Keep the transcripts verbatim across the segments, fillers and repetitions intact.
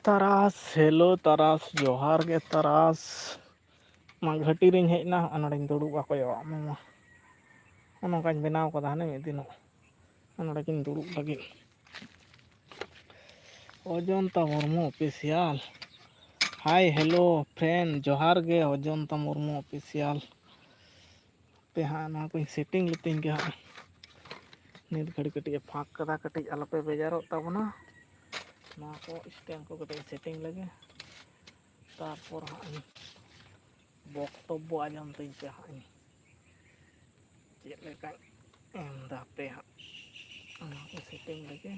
ᱛᱟᱨᱟᱥ, ᱦᱮᱞᱳ ᱛᱟᱨᱟᱥ, ᱡᱚᱦᱟᱨ ᱜᱮ ᱛᱟᱨᱟᱥ᱾ ᱢᱟ ᱜᱷᱟᱹᱴᱤ ᱨᱤᱧ ᱦᱮᱡ ᱮᱱᱟ, ᱦᱚᱸᱜᱼᱚ ᱱᱚᱰᱮᱧ ᱫᱩᱲᱩᱵᱼᱟ, ᱠᱚᱭᱚᱜ ᱟᱜ ᱢᱮ ᱢᱟ᱾ ᱦᱚᱸᱜᱼᱚ ᱱᱚᱝᱠᱟᱧ ᱵᱮᱱᱟᱣ ᱠᱟᱫᱟ ᱦᱟᱱᱮ ᱢᱤᱫ ᱫᱤᱱᱚᱜ᱾ ᱦᱚᱸᱜᱼᱚ ᱱᱚᱰᱮ ᱜᱤᱧ ᱫᱩᱲᱩᱵ ᱞᱟᱹᱜᱤᱫ᱾ ᱚᱡᱚᱱᱛᱟ ᱢᱩᱨᱢᱩ ᱚᱯᱷᱤᱥᱤᱭᱟᱞ᱾ ᱦᱟᱭ, ᱦᱮᱞᱳ, ᱯᱷᱨᱮᱱᱰ, ᱡᱚᱦᱟᱨ ᱜᱮ, ᱚᱡᱚᱱᱛᱟ ᱢᱩᱨᱢᱩ ᱚᱯᱷᱤᱥᱤᱭᱟᱞ᱾ ᱦᱟᱯᱮ ᱦᱟᱸᱜ, ᱱᱚᱣᱟ ᱠᱚᱧ ᱥᱮᱴᱤᱝ ᱞᱮᱛᱤᱧ ᱜᱮ ᱦᱟᱸᱜ᱾ ᱱᱤᱛ ᱜᱷᱟᱹᱲᱤ ᱠᱟᱹᱴᱤᱡ ᱮ ᱯᱷᱟᱸᱠ ᱠᱟᱫᱟ, ᱠᱟᱹᱴᱤᱡ ᱟᱞᱚᱯᱮ ᱵᱮᱡᱟᱨᱚᱜ ᱛᱟᱵᱚᱱᱟ᱾ ᱱᱚᱣᱟ ᱠᱚ ᱥᱴᱮᱱᱰ ᱠᱚ ᱠᱟᱹᱴᱤᱡ ᱤᱧ ᱥᱮᱴᱤᱝ ᱞᱮᱜᱮ, ᱛᱟᱨᱯᱚᱨ ᱦᱟᱸᱜ ᱤᱧ ᱵᱚᱠᱛᱚᱵᱵᱚ ᱟᱸᱡᱚᱢ ᱛᱤᱧ ᱯᱮ ᱦᱟᱸᱜ ᱤᱧ ᱪᱮᱫ ᱞᱮᱠᱟᱧ ᱮᱢ ᱫᱟ ᱦᱟᱯᱮ ᱦᱟᱸᱜ᱾ ᱚᱱᱟ ᱠᱚ ᱥᱮᱴᱤᱝ ᱞᱮᱜᱮ᱾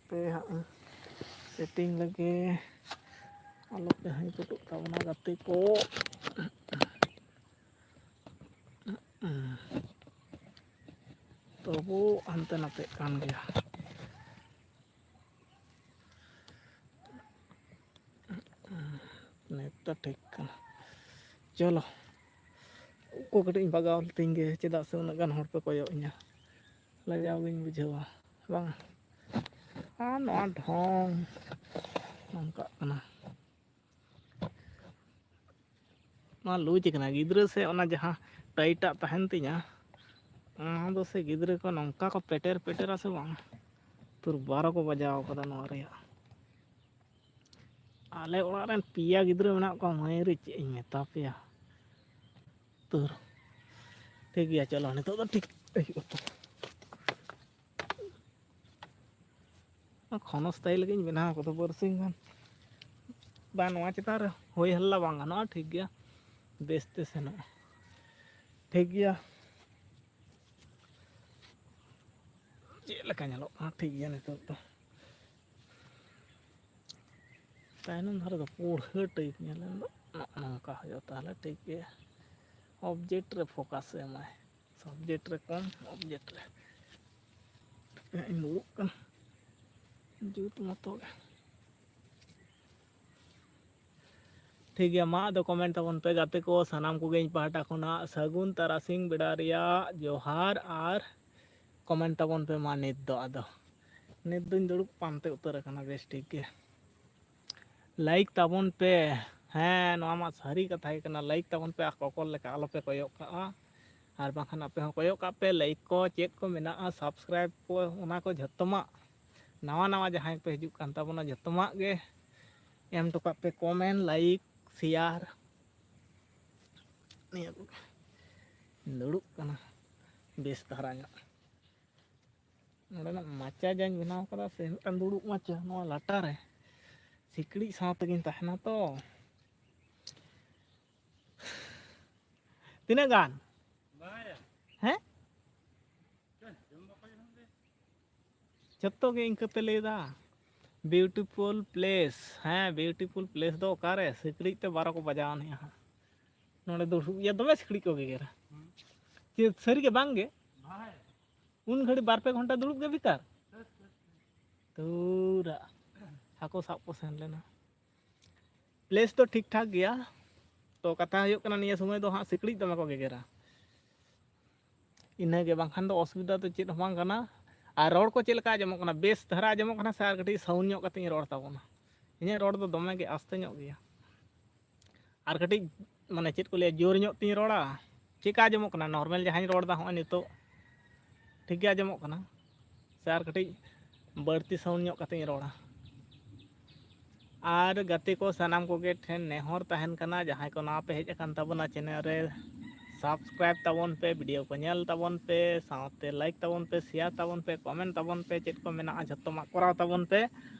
ᱯᱮ ᱦᱟᱸᱜ ᱤᱧ ᱥᱮᱴᱤᱝ ᱞᱮᱜᱮ, ᱟᱞᱚ ᱯᱮ ᱦᱟᱹᱭ ᱠᱚᱴᱚᱜ ᱛᱟᱵᱚᱱᱟ ᱜᱟᱛᱮ ᱠᱚ᱾ ᱛᱚᱵᱩ ᱦᱟᱱᱛᱮ ᱱᱟᱛᱮᱜ ᱠᱟᱱ ᱜᱮᱭᱟ᱾ ᱱᱤᱛ ᱫᱚ ᱴᱷᱤᱠ ᱠᱟᱱᱟ᱾ ᱪᱚᱞᱚ, ᱩᱵ ᱠᱚ ᱠᱟᱹᱴᱤᱡ ᱤᱧ ᱵᱟᱜᱟᱣ ᱞᱮᱛᱤᱧ ᱜᱮ, ᱪᱮᱫᱟᱜ ᱥᱮ ᱩᱱᱟᱹᱜ ᱜᱟᱱ ᱦᱚᱲ ᱯᱮ ᱠᱚᱭᱚᱜ ᱤᱧᱟ, ᱞᱟᱡᱟᱣ ᱜᱤᱧ ᱵᱩᱡᱷᱟᱹᱣᱟ ᱵᱟᱝ᱾ ᱟᱨ ᱱᱚᱣᱟ ᱰᱷᱚᱝ ᱱᱚᱝᱠᱟᱜ ᱠᱟᱱᱟ᱾ ᱱᱚᱣᱟ ᱞᱩᱡᱽ ᱠᱟᱱᱟ ᱜᱤᱫᱽᱨᱟᱹ ᱥᱮ ᱚᱱᱟ ᱡᱟᱦᱟᱸ ᱴᱟᱭᱤᱴᱟᱜ ᱛᱟᱦᱮᱱ ᱛᱤᱧᱟ, ᱚᱱᱟ ᱫᱚ ᱥᱮ ᱜᱤᱫᱽᱨᱟᱹ ᱠᱚ ᱱᱚᱝᱠᱟ ᱠᱚ ᱯᱮᱴᱮᱨ ᱯᱮᱴᱮᱨᱟ ᱥᱮ ᱵᱟᱝ, ᱛᱩᱨ ᱵᱟᱨᱚ ᱠᱚ ᱵᱟᱡᱟᱣ ᱠᱟᱫᱟ ᱱᱚᱣᱟ ᱨᱮᱭᱟᱜ᱾ ᱟᱞᱮ ᱚᱲᱟᱜ ᱨᱮᱱ ᱯᱮᱭᱟ ᱜᱤᱫᱽᱨᱟᱹ ᱢᱮᱱᱟᱜ ᱠᱚᱣᱟ, ᱢᱟᱹᱭ ᱨᱮ ᱪᱮᱫ ᱤᱧ ᱢᱮᱛᱟ ᱯᱮᱭᱟ᱾ ᱛᱩᱨ᱾ ᱴᱷᱤᱠ ᱜᱮᱭᱟ, ᱪᱚᱞᱚ, ᱱᱤᱛᱚᱜ ᱫᱚ ᱴᱷᱤᱠ ᱦᱩᱭᱩᱜᱼᱟ ᱛᱚ᱾ ᱠᱷᱚᱱᱚ ᱥᱴᱟᱭᱤᱞ ᱜᱤᱧ ᱵᱮᱱᱟᱣ ᱠᱟᱫᱟ ᱵᱟᱨᱥᱤᱧ ᱜᱟᱱ᱾ ᱵᱟᱝ, ᱱᱚᱣᱟ ᱪᱮᱛᱟᱱ ᱨᱮ ᱦᱳᱭ ᱦᱟᱞᱞᱟ ᱵᱟᱝ ᱜᱟᱱᱚᱜᱼᱟ, ᱴᱷᱤᱠ ᱜᱮᱭᱟ, ᱵᱮᱥ ᱛᱮ ᱥᱮᱱᱚᱜᱼᱟ᱾ ᱴᱷᱤᱠ ᱜᱮᱭᱟ, ᱪᱮᱫ ᱞᱮᱠᱟ ᱧᱮᱞᱚᱜ ᱠᱟᱱᱟ? ᱴᱷᱤᱠ ᱜᱮᱭᱟ, ᱱᱤᱛᱚᱜ ᱫᱚ ᱛᱟᱭᱱᱚᱢ ᱫᱷᱟᱨᱮ ᱫᱚ ᱯᱩᱲᱦᱟᱹ ᱴᱟᱭᱤᱯ ᱧᱮᱞ ᱮᱱ ᱫᱚ, ᱱᱚᱜᱼᱚ ᱱᱚᱝᱠᱟ ᱦᱩᱭᱩᱜᱼᱟ, ᱛᱟᱦᱚᱞᱮ ᱴᱷᱤᱠ ᱜᱮᱭᱟ᱾ ᱚᱵᱡᱮᱠᱴ ᱨᱮ ᱯᱷᱳᱠᱟᱥ ᱮ ᱮᱢᱟᱭ, ᱥᱟᱵᱡᱮᱠᱴ ᱨᱮ ᱠᱚᱢ, ᱚᱵᱡᱮᱠᱴ ᱨᱮ᱾ ᱤᱧ ᱫᱩᱲᱩᱵ ᱠᱟᱱᱟ ᱡᱩᱛ ᱢᱚᱛᱚ ᱜᱮ᱾ ᱴᱷᱤᱠ ᱜᱮᱭᱟ, ᱢᱟ ᱟᱫᱚ comment ᱛᱟᱵᱚᱱ ᱯᱮ ᱜᱟᱛᱮ ᱠᱚ, ᱥᱟᱱᱟᱢ ᱠᱚᱜᱮ ᱤᱧ ᱯᱟᱦᱴᱟ ᱠᱷᱚᱱᱟᱜ ᱥᱟᱹᱜᱩᱱ ᱛᱟᱨᱟᱥᱤᱧ ᱵᱮᱲᱟ ᱨᱮᱭᱟᱜ ᱡᱚᱦᱟᱨ᱾ ᱟᱨ comment ᱛᱟᱵᱚᱱ ᱯᱮ ᱢᱟ ᱱᱤᱛ ᱫᱚ᱾ ᱟᱫᱚ ᱱᱤᱛ ᱫᱚᱧ ᱫᱩᱲᱩᱵ ᱯᱟᱱᱛᱮ ᱩᱛᱟᱹᱨ ᱟᱠᱟᱱᱟ, ᱵᱮᱥ ᱴᱷᱤᱠ ᱜᱮ᱾ Like ᱛᱟᱵᱚᱱ ᱯᱮ, ᱦᱮᱸ, ᱱᱚᱣᱟ ᱢᱟ ᱥᱟᱹᱨᱤ ᱠᱟᱛᱷᱟ ᱜᱮ ᱠᱟᱱᱟ᱾ Like ᱛᱟᱵᱚᱱ ᱯᱮ, ᱟᱨ ᱠᱚᱠᱚᱨ ᱞᱮᱠᱟ ᱟᱞᱚᱯᱮ ᱠᱚᱭᱚᱜ ᱠᱟᱜᱼᱟ, ᱟᱨ ᱵᱟᱝᱠᱷᱟᱱ ᱟᱯᱮ ᱦᱚᱸ ᱠᱚᱭᱚᱜ ᱠᱟᱜ ᱯᱮ, like ᱠᱚ ᱪᱮᱫ ᱠᱚ ᱢᱮᱱᱟᱜᱼᱟ, subscribe ᱠᱚ, ᱚᱱᱟ ᱠᱚ ᱡᱷᱚᱛᱚᱢᱟᱜ᱾ ᱱᱟᱣᱟ ᱱᱟᱣᱟ ᱡᱟᱦᱟᱸᱭ ᱯᱮ ᱦᱤᱡᱩᱜ ᱠᱟᱱ ᱛᱟᱵᱚᱱᱟ, ᱡᱷᱚᱛᱚᱢᱟᱜ ᱜᱮ ᱮᱢ ᱦᱚᱴᱚ ᱠᱟᱜ ᱯᱮ, comment, like, share᱾ ᱱᱤᱭᱟᱹ ᱠᱚᱜᱮ᱾ ᱫᱩᱲᱩᱵ ᱠᱟᱱᱟ ᱵᱮᱥ ᱫᱷᱟᱨᱟ ᱧᱚᱜ᱾ ᱱᱚᱰᱮᱱᱟᱜ ᱢᱟᱪᱟ ᱡᱟᱧ ᱵᱮᱱᱟᱣ ᱠᱟᱫᱟ ᱥᱮ, ᱢᱤᱫᱴᱟᱝ ᱫᱩᱲᱩᱵ ᱢᱟᱪᱟ ᱱᱚᱣᱟ ᱞᱟᱴᱟ ᱨᱮ ᱥᱤᱠᱲᱤᱡ ᱥᱟᱶ ᱛᱮᱜᱤᱧ ᱛᱟᱦᱮᱱᱟ ᱛᱚ᱾ ᱛᱤᱱᱟᱹᱜ ᱜᱟᱱ? ᱦᱮᱸ? ᱡᱚᱛᱚ ᱜᱮ ᱤᱱᱠᱟᱹ ᱯᱮ ᱞᱟᱹᱭᱫᱟ᱾ Beautiful place, ᱦᱮᱸ, beautiful place ᱫᱚ ᱚᱠᱟᱨᱮ? ᱥᱤᱠᱲᱤᱡ ᱛᱮ ᱵᱟᱨᱚ ᱠᱚ ᱵᱟᱡᱟᱣ ᱟᱱᱤᱡᱼᱟ ᱦᱟᱸᱜ᱾ ᱱᱚᱰᱮ ᱫᱩᱲᱩᱵ ᱜᱮᱭᱟ, ᱫᱚᱢᱮ ᱥᱤᱠᱲᱤᱡ ᱠᱚ ᱜᱮᱜᱮᱨᱟ᱾ ᱪᱮᱫ ᱥᱟᱹᱨᱤ ᱜᱮ ᱵᱟᱝ ᱜᱮ? ᱩᱱ ᱜᱷᱟᱹᱲᱤᱡ ᱵᱟᱨ ᱯᱮ ᱜᱷᱚᱱᱴᱟ ᱫᱩᱲᱩᱵ ᱜᱮ ᱵᱮᱠᱟᱨ᱾ ᱫᱷᱩᱨᱟ, ᱦᱟᱹᱠᱩ ᱥᱟᱵ ᱠᱚ ᱥᱮᱱ ᱞᱮᱱᱟ᱾ Place ᱫᱚ ᱴᱷᱤᱠ ᱴᱷᱟᱠ ᱜᱮᱭᱟ, ᱛᱚ ᱠᱟᱛᱷᱟ ᱦᱩᱭᱩᱜ ᱠᱟᱱᱟ ᱱᱤᱭᱟᱹ ᱥᱚᱢᱚᱭ ᱫᱚ ᱦᱟᱸᱜ ᱥᱤᱠᱲᱤᱡ ᱫᱚᱢᱮ ᱠᱚ ᱜᱮᱜᱮᱨᱟ᱾ ᱤᱱᱟᱹᱜᱮ, ᱵᱟᱝᱠᱷᱟᱱ ᱫᱚ ᱚᱥᱩᱵᱤᱫᱷᱟ ᱫᱚ ᱪᱮᱫ ᱦᱚᱸ ᱵᱟᱝ ᱠᱟᱱᱟ᱾ ᱟᱨ ᱨᱚᱲ ᱠᱚ ᱪᱮᱫ ᱞᱮᱠᱟ ᱟᱸᱡᱚᱢᱚᱜ ᱠᱟᱱᱟ? ᱵᱮᱥ ᱫᱷᱟᱨᱟ ᱟᱸᱡᱚᱢᱚᱜ ᱠᱟᱱᱟ ᱥᱮ ᱟᱨ ᱠᱟᱹᱴᱤᱡ sound ᱧᱚᱜ ᱠᱟᱛᱮᱧ ᱨᱚᱲ ᱛᱟᱵᱚᱱᱟ? ᱤᱧᱟᱹᱜ ᱨᱚᱲ ᱫᱚ ᱫᱚᱢᱮ ᱜᱮ ᱟᱥᱛᱮ ᱧᱚᱜ ᱜᱮᱭᱟ᱾ ᱟᱨ ᱠᱟᱹᱴᱤᱡ, ᱢᱟᱱᱮ, ᱪᱮᱫ ᱠᱚ ᱞᱟᱹᱭᱟ, ᱡᱳᱨ ᱧᱚᱜ ᱛᱤᱧ ᱨᱚᱲᱟ? ᱪᱮᱫ ᱞᱮᱠᱟ ᱟᱸᱡᱚᱢᱚᱜ ᱠᱟᱱᱟ? Normal ᱡᱟᱦᱟᱸᱧ ᱨᱚᱲ ᱮᱫᱟ ᱦᱚᱸᱜᱼᱚᱭ ᱱᱤᱛᱚᱜ, ᱴᱷᱤᱠ ᱜᱮ ᱟᱸᱡᱚᱢᱚᱜ ᱠᱟᱱᱟ ᱥᱮ ᱟᱨ ᱠᱟᱹᱴᱤᱡ ᱵᱟᱹᱲᱛᱤ sound ᱧᱚᱜ ᱠᱟᱛᱮᱧ ᱨᱚᱲᱟ? ᱟᱨ ᱜᱟᱛᱮ ᱠᱚ, ᱥᱟᱱᱟᱢ ᱠᱚᱜᱮ ᱴᱷᱮᱱ ᱱᱮᱦᱚᱨ ᱛᱟᱦᱮᱱ ᱠᱟᱱᱟ, ᱡᱟᱦᱟᱸᱭ ᱠᱚ ᱱᱟᱣᱟ ᱯᱮ ᱦᱮᱡ ᱟᱠᱟᱱ ᱛᱟᱵᱚᱱᱟ channel ᱨᱮ, subscribe ᱛᱟᱵᱚᱱ ᱯᱮ, video ᱠᱚ ᱧᱮᱞ ᱛᱟᱵᱚᱱ ᱯᱮ, ᱥᱟᱶᱛᱮ like ᱛᱟᱵᱚᱱ ᱯᱮ, share ᱛᱟᱵᱚᱱ ᱯᱮ, comment ᱛᱟᱵᱚᱱ ᱯᱮ, ᱪᱮᱫ ᱠᱚ ᱢᱮᱱᱟᱜᱼᱟ ᱡᱷᱚᱛᱚᱢᱟᱜ ᱠᱚᱨᱟᱣ ᱛᱟᱵᱚᱱ ᱯᱮ᱾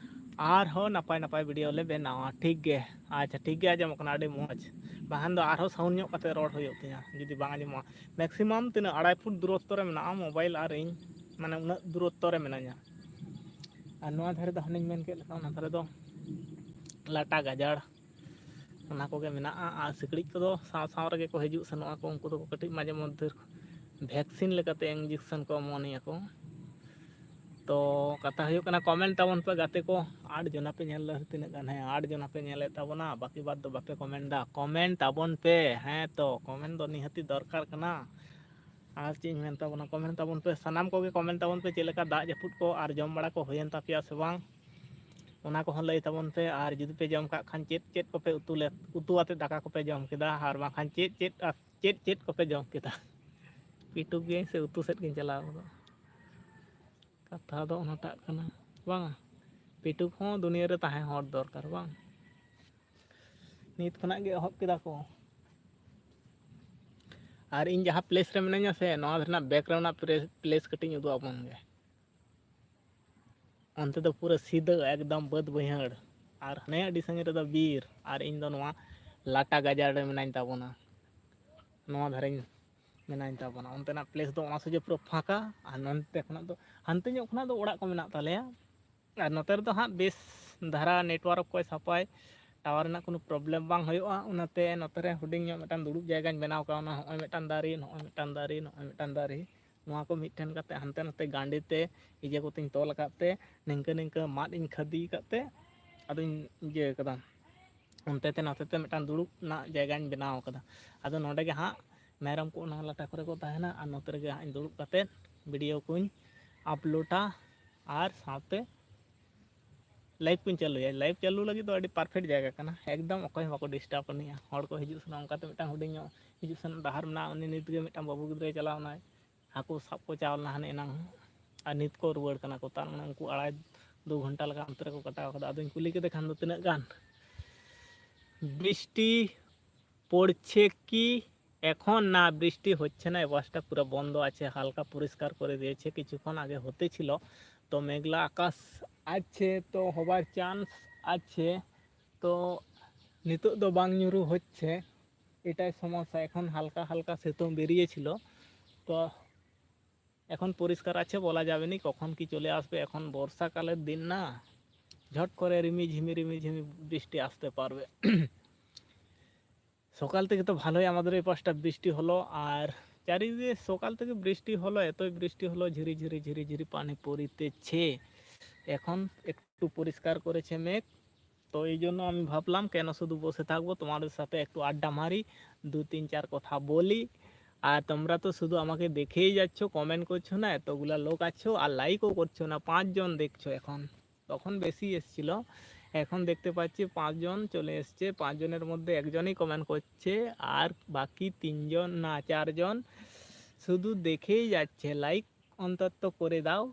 ᱟᱨᱦᱚᱸ ᱱᱟᱯᱟᱭ ᱱᱟᱯᱟᱭ video ᱞᱮ ᱵᱮᱱᱟᱣᱟ, ᱴᱷᱤᱠ ᱜᱮ? ᱟᱪᱪᱷᱟ, ᱴᱷᱤᱠ ᱜᱮ ᱟᱸᱡᱚᱢᱚᱜ ᱠᱟᱱᱟ, ᱟᱹᱰᱤ ᱢᱚᱡᱽ᱾ ᱵᱟᱠᱷᱟᱱ ᱫᱚ ᱟᱨᱦᱚᱸ sound ᱧᱚᱜ ᱠᱟᱛᱮ ᱨᱚᱲ ᱦᱩᱭᱩᱜ ᱛᱤᱧᱟᱹ ᱡᱩᱫᱤ ᱵᱟᱝ ᱟᱸᱡᱚᱢᱚᱜᱼᱟ᱾ Maximum ᱛᱤᱱᱟᱹᱜ, ᱟᱲᱟᱭ ᱯᱷᱩᱴ ᱫᱩᱨᱚᱛᱛᱚ ᱨᱮ ᱢᱮᱱᱟᱜᱼᱟ mobile ᱟᱨ ᱤᱧ, ᱢᱟᱱᱮ ᱩᱱᱟᱹᱜ ᱫᱩᱨᱚᱛᱛᱚ ᱨᱮ ᱢᱮᱱᱟᱧᱟ᱾ ᱟᱨ ᱱᱚᱣᱟ ᱫᱷᱟᱨᱮ ᱫᱚ ᱦᱟᱱᱮᱧ ᱢᱮᱱ ᱠᱮᱫ ᱞᱮᱠᱟ, ᱚᱱᱟ ᱫᱷᱟᱨᱮ ᱫᱚ ᱞᱟᱴᱟ ᱜᱟᱡᱟᱲ, ᱚᱱᱟ ᱠᱚᱜᱮ ᱢᱮᱱᱟᱜᱼᱟ᱾ ᱟᱨ ᱥᱤᱠᱲᱤᱡ ᱠᱚᱫᱚ ᱥᱟᱶ ᱥᱟᱶ ᱨᱮᱜᱮ ᱠᱚ ᱦᱤᱡᱩᱜ ᱥᱮᱱᱚᱜᱼᱟ ᱠᱚ, ᱩᱱᱠᱩ ᱫᱚ ᱠᱟᱹᱴᱤᱡ ᱢᱟᱡᱷᱮ ᱢᱚᱫᱽᱫᱷᱮ vaccine ᱞᱮᱠᱟᱛᱮ injection ᱠᱚ ᱮᱢᱚᱱᱤᱭᱟ ᱠᱚ᱾ ᱛᱚ ᱠᱟᱛᱷᱟ ᱦᱩᱭᱩᱜ ᱠᱟᱱᱟ, ᱠᱚᱢᱮᱱᱴ ᱛᱟᱵᱚᱱ ᱯᱮ ᱜᱟᱛᱮ ᱠᱚ᱾ ᱟᱴ ᱡᱚᱱᱟ ᱯᱮ ᱧᱮᱞ ᱞᱮᱫᱟ ᱛᱤᱱᱟᱹᱜ ᱜᱟᱱ? ᱦᱮᱸ, ᱟᱴ ᱡᱚᱱᱟ ᱯᱮ ᱧᱮᱞᱮᱫ ᱛᱟᱵᱚᱱᱟ, ᱵᱟᱹᱠᱤ ᱵᱟᱫ ᱫᱚ ᱵᱟᱯᱮ ᱠᱚᱢᱮᱱᱴ ᱮᱫᱟ᱾ ᱠᱚᱢᱮᱱᱴ ᱛᱟᱵᱚᱱ ᱯᱮ, ᱦᱮᱸ ᱛᱚ, ᱠᱚᱢᱮᱱᱴ ᱫᱚ ᱱᱤᱦᱟᱹᱛᱤ ᱫᱚᱨᱠᱟᱨ ᱠᱟᱱᱟ᱾ ᱟᱨ ᱪᱮᱫ ᱤᱧ ᱢᱮᱱ ᱛᱟᱵᱚᱱᱟ, ᱠᱚᱢᱮᱱᱴ ᱛᱟᱵᱚᱱ ᱯᱮ, ᱥᱟᱱᱟᱢ ᱠᱚᱜᱮ ᱠᱚᱢᱮᱱᱴ ᱛᱟᱵᱚᱱ ᱯᱮ, ᱪᱮᱫ ᱞᱮᱠᱟ ᱫᱟᱜ ᱡᱟᱹᱯᱩᱫ ᱠᱚ ᱟᱨ ᱡᱚᱢ ᱵᱟᱲᱟ ᱠᱚ ᱦᱩᱭᱮᱱ ᱛᱟᱯᱮᱭᱟ ᱥᱮ ᱵᱟᱝ, ᱚᱱᱟ ᱠᱚᱦᱚᱸ ᱞᱟᱹᱭ ᱛᱟᱵᱚᱱ ᱯᱮ᱾ ᱟᱨ ᱡᱩᱫᱤ ᱯᱮ ᱡᱚᱢ ᱠᱟᱜ ᱠᱷᱟᱱ, ᱪᱮᱫ ᱪᱮᱫ ᱠᱚᱯᱮ ᱩᱛᱩ ᱞᱮᱫ, ᱩᱛᱩ ᱟᱛᱮᱫ ᱫᱟᱠᱟ ᱠᱚᱯᱮ ᱡᱚᱢ ᱠᱮᱫᱟ, ᱟᱨ ᱵᱟᱝᱠᱷᱟᱱ ᱪᱮᱫ ᱪᱮᱫ ᱟᱨ ᱪᱮᱫ ᱪᱮᱫ ᱠᱚᱯᱮ ᱡᱚᱢ ᱠᱮᱫᱟ? ᱯᱤᱴᱩᱠ ᱜᱮ ᱥᱮ ᱩᱛᱩ ᱥᱮᱫ ᱜᱤᱧ ᱪᱟᱞᱟᱣ ᱜᱚᱫᱚᱜᱼᱟ᱾ ᱠᱟᱛᱷᱟ ᱫᱚ ᱚᱱᱟᱴᱟᱜ ᱠᱟᱱᱟ, ᱵᱟᱝᱟ? ᱯᱤᱴᱩᱠ ᱦᱚᱸ ᱫᱩᱱᱤᱭᱟᱹ ᱨᱮ ᱛᱟᱦᱮᱸ ᱦᱚᱲ ᱫᱚᱨᱠᱟᱨ, ᱵᱟᱝ? ᱱᱤᱛ ᱠᱷᱚᱱᱟᱜ ᱜᱮ ᱮᱦᱚᱵ ᱠᱮᱫᱟ ᱠᱚ᱾ ᱟᱨ ᱤᱧ ᱡᱟᱦᱟᱸ ᱯᱞᱮᱥ ᱨᱮ ᱢᱤᱱᱟᱹᱧᱟ ᱥᱮ, ᱱᱚᱣᱟ ᱨᱮᱱᱟᱜ ᱵᱮᱠ ᱨᱮᱱᱟᱜ ᱯᱞᱮᱥ ᱠᱟᱹᱴᱤᱡ ᱤᱧ ᱩᱫᱩᱜ ᱟᱵᱚᱱ ᱜᱮ᱾ ᱚᱱᱛᱮ ᱫᱚ ᱯᱩᱨᱟᱹ ᱥᱤᱫᱷᱟᱹ ᱮᱠᱫᱚᱢ ᱵᱟᱹᱫᱽ ᱵᱟᱹᱭᱦᱟᱹᱲ, ᱟᱨ ᱦᱟᱱᱮ ᱟᱹᱰᱤ ᱥᱟᱺᱜᱤᱧ ᱨᱮᱫᱚ ᱵᱤᱨ, ᱟᱨ ᱤᱧ ᱫᱚ ᱱᱚᱣᱟ ᱞᱟᱴᱟ ᱜᱟᱡᱟᱲ ᱨᱮ ᱢᱤᱱᱟᱹᱧ ᱛᱟᱵᱚᱱᱟ, ᱱᱚᱣᱟ ᱫᱷᱟᱨᱮᱧ ᱢᱤᱱᱟᱹᱧ ᱛᱟᱵᱚᱱᱟ᱾ ᱚᱱᱛᱮᱱᱟᱜ ᱯᱞᱮᱥ ᱫᱚ ᱚᱱᱟ ᱥᱚᱡᱷᱮ ᱯᱩᱨᱟᱹ ᱯᱷᱟᱸᱠᱟ, ᱟᱨ ᱱᱚᱱᱛᱮ ᱠᱷᱚᱱᱟᱜ ᱫᱚ, ᱦᱟᱱᱛᱮ ᱧᱚᱜ ᱠᱷᱚᱱᱟᱜ ᱫᱚ ᱚᱲᱟᱜ ᱠᱚ ᱢᱮᱱᱟᱜ ᱛᱟᱞᱮᱭᱟ᱾ ᱟᱨ ᱱᱚᱛᱮ ᱨᱮᱫᱚ ᱦᱟᱸᱜ ᱵᱮᱥ ᱫᱷᱟᱨᱟ ᱱᱮᱴᱣᱟᱨᱠ ᱠᱚᱭ ᱥᱟᱯᱟᱭ, ᱴᱟᱣᱟᱨ ᱨᱮᱱᱟᱜ ᱠᱳᱱᱳ ᱯᱨᱚᱵᱞᱮᱢ ᱵᱟᱝ ᱦᱩᱭᱩᱜᱼᱟ᱾ ᱚᱱᱟᱛᱮ ᱱᱚᱛᱮ ᱨᱮ ᱦᱩᱰᱤᱧ ᱧᱚᱜ ᱢᱤᱫᱴᱟᱝ ᱫᱩᱲᱩᱵ ᱡᱟᱭᱜᱟᱧ ᱵᱮᱱᱟᱣ ᱠᱟᱣᱱᱟ᱾ ᱱᱚᱜᱼᱚᱭ ᱢᱤᱫᱴᱟᱝ ᱫᱟᱨᱮ, ᱱᱚᱜᱼᱚᱭ ᱢᱤᱫᱴᱟᱝ ᱫᱟᱨᱮ, ᱱᱚᱜᱼᱚᱭ ᱢᱤᱫᱴᱟᱝ ᱫᱟᱨᱮ, ᱱᱚᱣᱟ ᱠᱚ ᱢᱤᱫᱴᱷᱮᱱ ᱠᱟᱛᱮ ᱦᱟᱱᱛᱮ ᱱᱟᱛᱮ ᱜᱟᱸᱰᱮ ᱛᱮ ᱤᱭᱟᱹ ᱠᱚᱛᱮᱧ ᱛᱚᱞ ᱟᱠᱟᱫ ᱛᱮ, ᱱᱤᱝᱠᱟᱹ ᱱᱤᱝᱠᱟᱹ ᱢᱟᱫ ᱤᱧ ᱠᱷᱟᱫᱤ ᱟᱠᱟᱫ ᱛᱮ ᱟᱫᱚᱧ ᱤᱭᱟᱹ ᱠᱟᱫᱟ᱾ ᱚᱱᱛᱮ ᱛᱮ ᱱᱚᱛᱮ ᱛᱮ ᱢᱤᱫᱴᱟᱝ ᱫᱩᱲᱩᱵ ᱨᱮᱱᱟᱜ ᱡᱟᱭᱜᱟᱧ ᱵᱮᱱᱟᱣ ᱠᱟᱫᱟ᱾ ᱟᱫᱚ ᱱᱚᱰᱮ ᱜᱮ ᱦᱟᱸᱜ ᱢᱮᱨᱚᱢ ᱠᱚ ᱚᱱᱟ ᱞᱟᱴᱟ ᱠᱚᱨᱮ ᱠᱚ ᱛᱟᱦᱮᱱᱟ, ᱟᱨ ᱱᱚᱛᱮ ᱨᱮᱜᱮ ᱦᱟᱸᱜ ᱤᱧ ᱫᱩᱲᱩᱵ ᱠᱟᱛᱮ ᱵᱷᱤᱰᱤᱭᱳ ᱠᱚᱧ ᱟᱯᱞᱳᱰᱟ ᱟᱨ ᱥᱟᱶᱛᱮ ᱞᱟᱭᱤᱵᱷ ᱠᱚᱧ ᱪᱟᱹᱞᱩᱭᱟ᱾ ᱞᱟᱭᱤᱵᱷ ᱪᱟᱹᱞᱩ ᱞᱟᱹᱜᱤᱫ ᱫᱚ ᱟᱹᱰᱤ ᱯᱟᱨᱯᱷᱮᱠᱴ ᱡᱟᱭᱜᱟ ᱠᱟᱱᱟ, ᱮᱠᱫᱚᱢ ᱚᱠᱚᱭ ᱦᱚᱸ ᱵᱟᱠᱚ ᱰᱤᱥᱴᱟᱵᱽ ᱟᱹᱱᱤᱡᱼᱟ᱾ ᱦᱚᱲ ᱠᱚ ᱦᱤᱡᱩᱜ ᱥᱮᱱᱚᱜ, ᱚᱱᱠᱟᱛᱮ ᱢᱤᱫᱴᱟᱝ ᱦᱩᱰᱤᱧ ᱧᱚᱜ ᱦᱤᱡᱩᱜ ᱥᱮᱱᱚᱜ ᱰᱟᱦᱟᱨ ᱢᱮᱱᱟᱜᱼᱟ᱾ ᱩᱱᱤ ᱱᱤᱛ ᱜᱮ ᱢᱤᱫᱴᱟᱝ ᱵᱟᱹᱵᱩ ᱜᱤᱫᱽᱨᱟᱹᱭ ᱪᱟᱞᱟᱣ ᱮᱱᱟᱭ, ᱦᱟᱹᱠᱩ ᱥᱟᱵ ᱠᱚ ᱪᱟᱣ ᱞᱮᱱᱟ ᱦᱟᱱᱮ ᱮᱱᱟᱝ, ᱟᱨ ᱱᱤᱛ ᱠᱚ ᱨᱩᱣᱟᱹᱲ ᱠᱟᱱᱟ ᱠᱚ᱾ ᱛᱟᱨ ᱢᱟᱱᱮ ᱩᱱᱠᱩ ᱟᱲᱟᱭ ᱫᱩ ᱜᱷᱚᱱᱴᱟ ᱞᱮᱠᱟ ᱚᱱᱛᱮ ᱨᱮᱠᱚ ᱠᱟᱴᱟᱣ ᱠᱟᱫᱟ᱾ ᱟᱫᱚᱧ ᱠᱩᱞᱤ ᱠᱮᱫᱮ ᱠᱷᱟᱱ ᱫᱚ, ᱛᱤᱱᱟᱹᱜ ᱜᱟᱱ? বৃষ্টি পড়ছে কি? এখন না, বৃষ্টি হচ্ছে না, এই বাসটা পুরো বন্ধ আছে, হালকা পরিষ্কার করে দিয়েছে, কিছুক্ষণ আগে হতে ছিল। তো মেঘলা আকাশ আছে, তো হবার চান্স আছে। তো নিতোᱜ ᱫᱚ ᱵᱟᱝ ᱧᱩᱨᱩ ᱦᱚᱪᱪᱷᱮ, ᱮᱴᱟᱜ ᱥᱚᱢᱚᱥᱥᱟ᱾ এখন হালকা হালকা ᱥᱤᱛᱩᱝ ᱵᱮᱨᱤᱭᱮ ছিল, তো এখন পরিষ্কার আছে, বলা যাবে নি কখন কি চলে আসবে। এখন বর্ষাকালের দিন না, ঝট করে রিমি ঝিমি রিমি ঝিমি বৃষ্টি আসতে পারবে। সকাল থেকে তো ভালোই আমাদের এই পাশটা বৃষ্টি হলো, আর চারিদিকে সকাল থেকে বৃষ্টি হলো, এতই বৃষ্টি হলো, ঝিরি ঝিরি ঝিরি ঝিরি পানি পড়িতেছে। এখন একটু পরিষ্কার করেছে মেঘ, তো এই জন্য আমি ভাবলাম কেন শুধু বসে থাকবো, তোমাদের সাথে একটু আড্ডা মারি, দু তিন চার কথা বলি। আর তোমরা তো শুধু আমাকে দেখেই যাচ্ছ, কমেন্ট করছো না, এতগুলা লোক আছো আর লাইকও করছো না, পাঁচজন দেখছো এখন, তখন বেশি এসছিল, এখন দেখতে পাচ্ছি পাঁচজন চলে এসছে, পাঁচজনের মধ্যে একজনই কমেন্ট করছে, আর বাকি তিনজন না চারজন শুধু দেখেই যাচ্ছে। লাইক অন্তত করে দাও,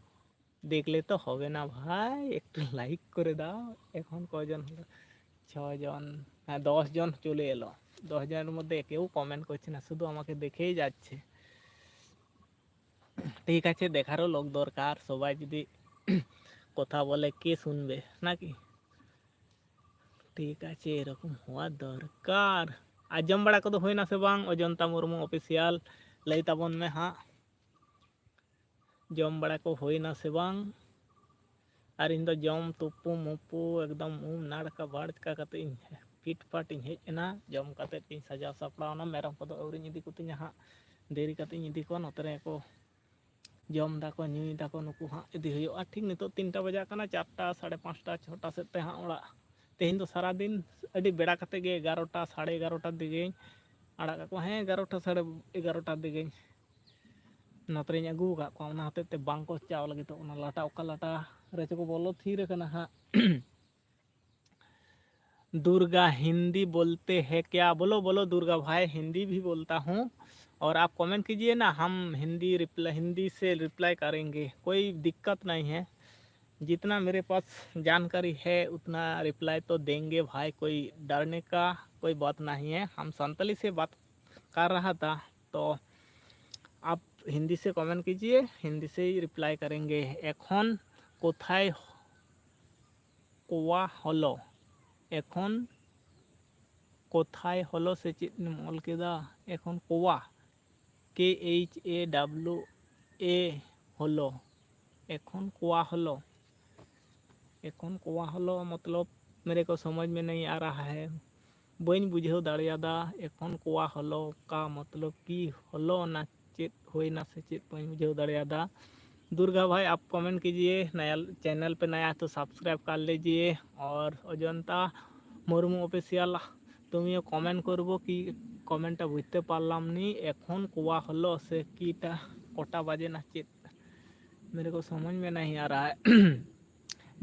দেখলে তো হবে না ভাই, একটু লাইক করে দাও। এখন কয়জন হলো? ছজন, হ্যাঁ, দশ জন চলে এলো। দশ জনের মধ্যে কেউ কমেন্ট করছে না, শুধু আমাকে দেখেই যাচ্ছে। ঠিক আছে, দেখারও লোক দরকার, সবাই যদি কথা বলে কে শুনবে নাকি? ঠিক আছে, এরকম হওয়া দরকার। আর ᱡᱚᱢ ᱵᱟᱲᱟ ᱠᱚᱫᱚ ᱦᱩᱭᱱᱟ ᱥᱮ ᱵᱟᱝ? ᱚᱡᱚᱱᱛᱟ ᱢᱩᱨᱢᱩ ᱚᱯᱷᱤᱥᱤᱭᱟᱞ ᱞᱟᱹᱭ ᱛᱟᱵᱚᱱ ᱢᱮ ᱦᱟᱸᱜ, ᱡᱚᱢ ᱵᱟᱲᱟ ᱠᱚ ᱦᱩᱭᱱᱟ ᱥᱮ ᱵᱟᱝ? ᱟᱨ ᱤᱧ ᱫᱚ ᱡᱚᱢ ᱛᱩᱯᱩ ᱢᱩᱯᱩ ᱮᱠᱫᱚᱢ ᱩᱢ ᱱᱟᱲᱠᱟ ᱵᱟᱲᱠᱟ ᱠᱟᱛᱮ ᱤᱧ ᱯᱷᱤᱴ ᱯᱷᱟᱴ ᱤᱧ ᱦᱮᱡ ᱮᱱᱟ᱾ ᱡᱚᱢ ᱠᱟᱛᱮ ᱤᱧ ᱥᱟᱡᱟᱣ ᱥᱟᱯᱲᱟᱣ ᱮᱱᱟ᱾ ᱢᱮᱨᱚᱢ ᱠᱚᱫᱚ ᱟᱹᱣᱨᱤᱧ ᱤᱫᱤ ᱠᱚᱛᱤᱧᱟ ᱦᱟᱸᱜ, ᱫᱮᱨᱤ ᱠᱟᱛᱮ ᱤᱧ ᱤᱫᱤ ᱠᱚᱣᱟ᱾ ᱱᱚᱛᱮ ᱨᱮ ᱠᱚ ᱡᱚᱢ ᱫᱟᱠᱚ ᱧᱩᱭ ᱫᱟᱠᱚ, ᱱᱩᱠᱩ ᱦᱟᱸᱜ ᱤᱫᱤ ᱦᱩᱭᱩᱜᱼᱟ᱾ ᱴᱷᱤᱠ ᱱᱤᱛᱚᱜ ᱛᱤᱱᱴᱟ ᱵᱟᱡᱟᱜ ᱠᱟᱱᱟ, ᱪᱟᱨᱴᱟ ᱥᱟᱲᱮ ᱯᱟᱸᱪᱴᱟ ᱪᱷᱚᱴᱟ ᱥᱮᱫ ᱛᱮ ᱦᱟᱸᱜ ᱚᱲᱟᱜ᱾ ᱛᱮᱦᱮᱧ ᱫᱚ ᱥᱟᱨᱟᱫᱤᱱ ᱟᱹᱰᱤ ᱵᱮᱲᱟ ᱠᱟᱛᱮ ᱜᱮ ᱮᱜᱟᱨᱚᱴᱟ ᱥᱟᱲᱮ ᱮᱜᱟᱨᱚᱴᱟ ᱫᱤᱜᱮᱧ ᱟᱲᱟᱜ ᱠᱟᱜ ᱠᱚᱣᱟ᱾ ᱦᱮᱸ, ᱮᱜᱟᱨᱚᱴᱟ ᱥᱟᱲᱮ ᱮᱜᱟᱨᱚᱴᱟ ᱫᱤᱜᱮᱧ ᱱᱚᱛᱮᱨᱮᱧ ᱟᱹᱜᱩ ᱟᱠᱟᱫ ᱠᱚᱣᱟ, ᱚᱱᱟ ᱦᱚᱛᱮᱡ ᱛᱮ ᱵᱟᱝ ᱠᱚ ᱪᱟᱣ ᱞᱟᱹᱜᱤᱫᱚᱜ ᱠᱟᱱᱟ᱾ ᱞᱟᱴᱟ ᱚᱠᱟ ᱞᱟᱴᱟ ᱨᱮᱪᱚ ᱠᱚ ᱵᱚᱞᱚ ᱛᱷᱤᱨ ᱟᱠᱟᱱᱟ ᱦᱟᱸᱜ᱾ दुर्गा, हिंदी बोलते हैं क्या? बोलो, बोलो दुर्गा भाई, हिंदी भी बोलता हूँ। और आप कमेंट कीजिए ना, हम हिंदी रिप्लाई, हिंदी से रिप्लाई करेंगे, कोई दिक्कत नहीं है। जितना मेरे पास जानकारी है उतना रिप्लाई तो देंगे भाई, कोई डरने का कोई बात नहीं है। हम संतली से बात कर रहा था, तो आप हिंदी से कमेंट कीजिए, हिंदी से ही रिप्लाई करेंगे। এখন কোথায় কোয়া হলো? এখন কোথায় হলো সে চিৎ নিমল কেদা? এখন কোয়া, K H A W A হলো। এখন কোয়া হলো। এখন কোয়া হলো मतलब मेरे को समझ में नहीं आ रहा है। ᱵᱟᱹᱧ ᱵᱩᱡᱷᱟᱹᱣ ᱫᱟᱲᱮᱭᱟᱫᱟ, ᱮᱠᱷᱚᱱ ᱠᱚᱣᱟ ᱦᱚᱞᱚ ᱠᱟ ᱢᱚᱛᱞᱚᱵ ᱠᱤ ᱦᱚᱞᱚ ᱱᱟ ᱪᱮᱫ ᱦᱩᱭᱱᱟ ᱥᱮ ᱪᱮᱫ, ᱵᱟᱹᱧ ᱵᱩᱡᱷᱟᱹᱣ ᱫᱟᱲᱮᱭᱟᱫᱟ᱾ दुर्गा भाई, आप कमेंट कीजिए, नया चैनल पे नया है तो सब्सक्राइब कर लीजिए। और অজন্তা মুর্মু অফিসিয়াল, তুমিও কমেন্ট করবো কি, কমেন্টটা বুঝতে পারলাম নি, এখন কোয়া হলো সে কিটা, কটা বাজে না চেত, मेरे को समझ में नहीं आ रहा है।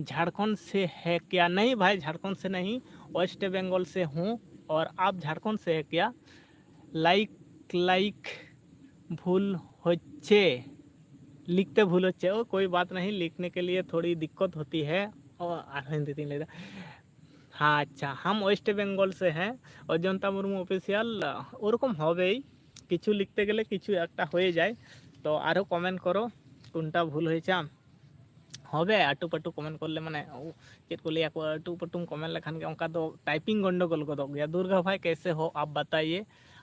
झारखंड से है क्या? नहीं भाई, झारखंड से नहीं, वेस्ट बंगाल से हूँ। और आप झारखंड से है क्या? লাইক লাইক ভুল হচ্ছে, লিখতে ভুল হচ্ছে। ও, कोई बात नहीं, लिखने के लिए थोड़ी दिक्कत होती है। ও, আর হিন্দিতেই লেখা। হ্যাঁ, আচ্ছা, हम वेस्ट बंगाल से हैं। অজন্তা মুর্মু অফিসিয়াল, ওরকম হবেই, কিছু লিখতে গেলে কিছু একটা হয়ে যায়। তো আরও কমেন্ট করো, কোনটা ভুল হয়েছে। হবে আটু পাটু কমেন্ট করলে, মানে, ও, ᱪᱮᱫ ᱠᱚ ᱞᱟᱹᱭᱟ ᱠᱚ, ᱟᱹᱴᱩ ᱯᱟᱹᱴᱩᱢ ᱠᱚᱢᱮᱱᱴ ᱞᱮᱠᱷᱟᱱ ᱜᱮ ᱚᱱᱠᱟ ᱫᱚ ᱴᱟᱭᱯᱤᱝ ᱜᱚᱱᱰᱚᱜᱳᱞ ᱜᱚᱫᱚᱜ ᱜᱮᱭᱟ᱾ दुर्गा भाई कैसे हो आप बताइए,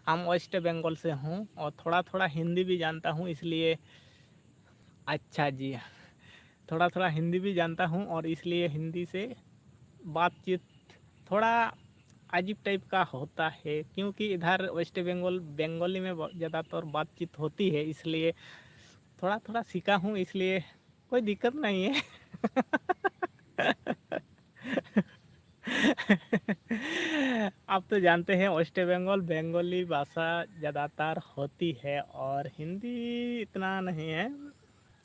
हम वेस्ट बंगाल से हूँ और थोड़ा थोड़ा हिंदी भी जानता हूँ इसलिए। अच्छा जी, थोड़ा थोड़ा हिंदी भी जानता हूँ और इसलिए हिंदी से बातचीत थोड़ा अजीब टाइप का होता है, क्योंकि इधर वेस्ट बंगाल बंगाली में ब-, ज़्यादातर बातचीत होती है, इसलिए थोड़ा थोड़ा सीखा हूँ, इसलिए कोई दिक्कत नहीं है। आप तो जानते हैं वेस्ट बंगाल बंगाली भाषा ज़्यादातर होती है और हिंदी इतना नहीं है,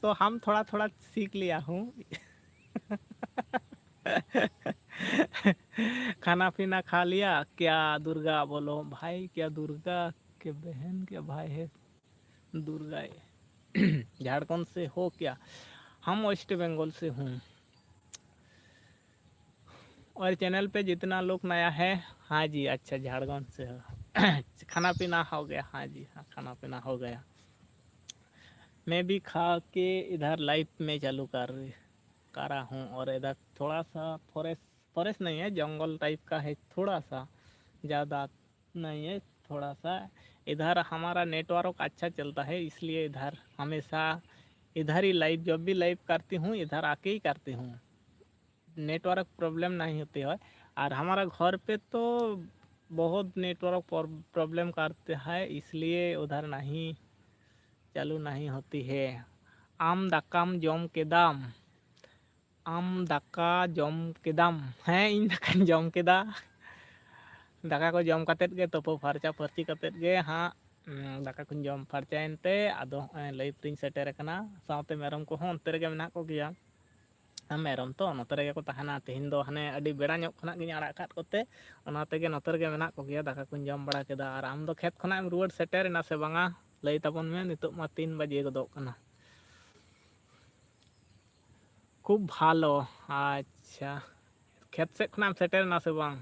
तो हम थोड़ा थोड़ा सीख लिया हूँ। खाना पीना खा लिया क्या दुर्गा? बोलो भाई, क्या दुर्गा के बहन के भाई है दुर्गा? झारखंड से हो क्या? हम वेस्ट बंगाल से हूँ। और चैनल पे जितना लोग नया है, हाँ जी, अच्छा, झारखंड से हो। खाना पीना हो गया? हाँ जी, हाँ, खाना पीना हो गया। मैं भी खा के इधर लाइव में चालू कर कर रहा हूँ। और इधर थोड़ा सा फॉरेस्ट, फॉरेस्ट नहीं है, जंगल टाइप का है, थोड़ा सा, ज़्यादा नहीं है, थोड़ा सा। इधर हमारा नेटवर्क अच्छा चलता है, इसलिए इधर हमेशा, इधर ही लाइव, जब भी लाइव करती हूँ इधर आके ही करती हूँ, नेटवर्क प्रॉब्लम नहीं होती है। और हमारा घर पे तो बहुत नेटवर्क प्रॉब्लम करते हैं, इसलिए उधर नहीं चालू नहीं होती है। ᱟᱢ ᱫᱟᱠᱟᱢ ᱡᱚᱢ ᱠᱮᱫᱟᱢ? ᱟᱢ ᱫᱟᱠᱟ ᱡᱚᱢ ᱠᱮᱫᱟᱢ? ᱦᱮᱸ, ᱤᱧ ᱫᱟᱠᱟᱧ ᱡᱚᱢ ᱠᱮᱫᱟ᱾ ᱫᱟᱠᱟ ᱠᱚ ᱡᱚᱢ ᱠᱟᱛᱮᱫ ᱜᱮ, ᱛᱩᱯᱩ ᱯᱷᱟᱨᱪᱟ ᱯᱷᱟᱹᱨᱪᱤ ᱠᱟᱛᱮᱫ ᱜᱮ ᱦᱟᱸᱜ, ᱩᱸ, ᱫᱟᱠᱟ ᱠᱚᱧ ᱡᱚᱢ ᱯᱷᱟᱨᱪᱟᱭᱮᱱ ᱛᱮ ᱟᱫᱚ ᱦᱚᱸᱜᱼᱚᱭ ᱞᱟᱭᱤᱵᱷ ᱨᱤᱧ ᱥᱮᱴᱮᱨ ᱟᱠᱟᱱᱟ᱾ ᱥᱟᱶᱛᱮ ᱢᱮᱨᱚᱢ ᱠᱚᱦᱚᱸ ᱚᱱᱛᱮ ᱨᱮᱜᱮ ᱢᱮᱱᱟᱜ ᱠᱚᱜᱮᱭᱟ᱾ ᱟᱨ ᱢᱮᱨᱚᱢ ᱛᱚ ᱱᱚᱛᱮ ᱨᱮᱜᱮ ᱠᱚ ᱛᱟᱦᱮᱱᱟ᱾ ᱛᱮᱦᱮᱧ ᱫᱚ ᱦᱟᱱᱮ ᱟᱹᱰᱤ ᱵᱮᱲᱟ ᱧᱚᱜ ᱠᱷᱚᱱᱟᱜ ᱜᱤᱧ ᱟᱲᱟᱜ ᱟᱠᱟᱫ ᱠᱚᱛᱮ ᱚᱱᱟ ᱛᱮᱜᱮ ᱱᱚᱛᱮ ᱨᱮᱜᱮ ᱢᱮᱱᱟᱜ ᱠᱚᱜᱮᱭᱟ᱾ ᱫᱟᱠᱟ ᱠᱚᱧ ᱡᱚᱢ ᱵᱟᱲᱟ ᱠᱮᱫᱟ᱾ ᱟᱨ ᱟᱢ ᱫᱚ ᱠᱷᱮᱛ ᱠᱷᱚᱱᱟᱜ ᱮᱢ ᱨᱩᱣᱟᱹᱲ ᱥᱮᱴᱮᱨ ᱮᱱᱟ ᱥᱮ ᱵᱟᱝᱟ? ᱞᱟᱹᱭ ᱛᱟᱵᱚᱱ ᱢᱮ, ᱱᱤᱛᱚᱜ ᱢᱟ ᱛᱤᱱ ᱵᱟᱡᱮ ᱜᱚᱫᱚᱜ ᱠᱟᱱᱟ᱾ খুব ভালো। ᱟᱪᱪᱷᱟ, ᱠᱷᱮᱛ ᱥᱮᱫ ᱠᱷᱚᱱᱟᱜ ᱮᱢ ᱥᱮᱴᱮᱨ ᱮᱱᱟ ᱥᱮ ᱵᱟᱝ?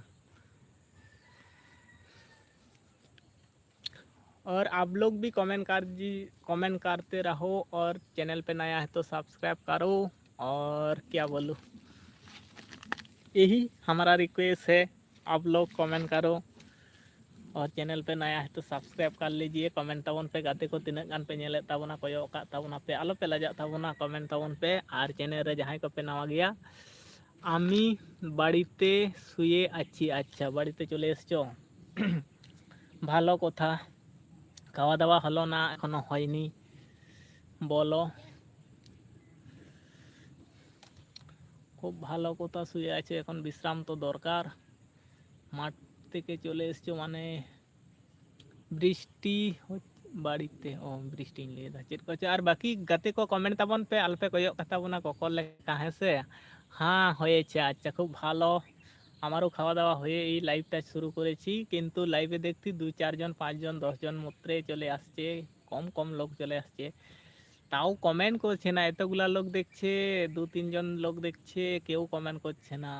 और आप लोग भी कमेंट कर जी, कमेंट करते रहो और चैनल पे नया है तो सब्सक्राइब करो। और क्या बोलूँ, यही हमारा रिक्वेस्ट है, आप लोग कमेंट करो और चैनल पे नया है तो सब्सक्राइब कर लीजिए। कमेंट ᱛᱟᱵᱚᱱ ᱯᱮ, ᱜᱟᱛᱮ ᱠᱚ ᱛᱤᱱᱟᱹᱜ ᱜᱟᱱ ᱯᱮ ᱧᱮᱞᱮᱫ ᱛᱟᱵᱚᱱᱟ, ᱠᱚᱭᱚᱜ ᱟᱠᱟᱫ ᱛᱟᱵᱚᱱᱟ ᱯᱮ, ᱟᱞᱚ ᱯᱮ ᱞᱟᱡᱟᱜ ᱛᱟᱵᱚᱱᱟ, ᱠᱚᱢᱮᱱᱴ ᱛᱟᱵᱚᱱ ᱯᱮ᱾ ᱟᱨ ᱪᱮᱱᱮᱞ ᱨᱮ ᱡᱟᱦᱟᱸᱭ ᱠᱚᱯᱮ ᱱᱟᱣᱟ ᱜᱮᱭᱟ, আমি বাড়িতে শুয়ে আছি। আচ্ছা, বাড়িতে চলে এসছো, ভালো কথা। খাওয়া দাওয়া হলো না, এখনো হয়নি, বলো। খুব ভালো কথা, শুয়ে আছে, এখন বিশ্রাম তো দরকার। মাঠ থেকে চলে এসছো মানে বৃষ্টি হচ্ছে বাড়িতে, ও বৃষ্টিᱧ ᱞᱟᱹᱭᱫᱟ, ᱪᱮᱫ ᱠᱚ ᱪᱚ᱾ ᱟᱨ ᱵᱟᱹᱠᱤ ᱜᱟᱛᱮ ᱠᱚ ᱠᱚᱢᱮᱱᱴ ᱛᱟᱵᱚᱱ ᱯᱮ, ᱟᱞᱚᱯᱮ ᱠᱚᱭᱚᱜ ᱠᱟᱛᱟ ᱵᱚᱱᱟ ᱠᱚᱠᱚᱨ ᱞᱮᱠᱟ, ᱦᱮᱸ ᱥᱮ? হ্যাঁ হয়েছে। আচ্ছা, খুব ভালো। আমারও খাওয়া দাওয়া হয়ে এই লাইভটা শুরু করেছি, কিন্তু লাইভে দেখছি দু চারজন, পাঁচজন, দশজন মাত্র চলে আসছে, কম কম লোক চলে আসছে। তাও কমেন্ট করছে না। এতগুলা লোক দেখছে, দু তিনজন লোক দেখছে, কেউ কমেন্ট করছে না।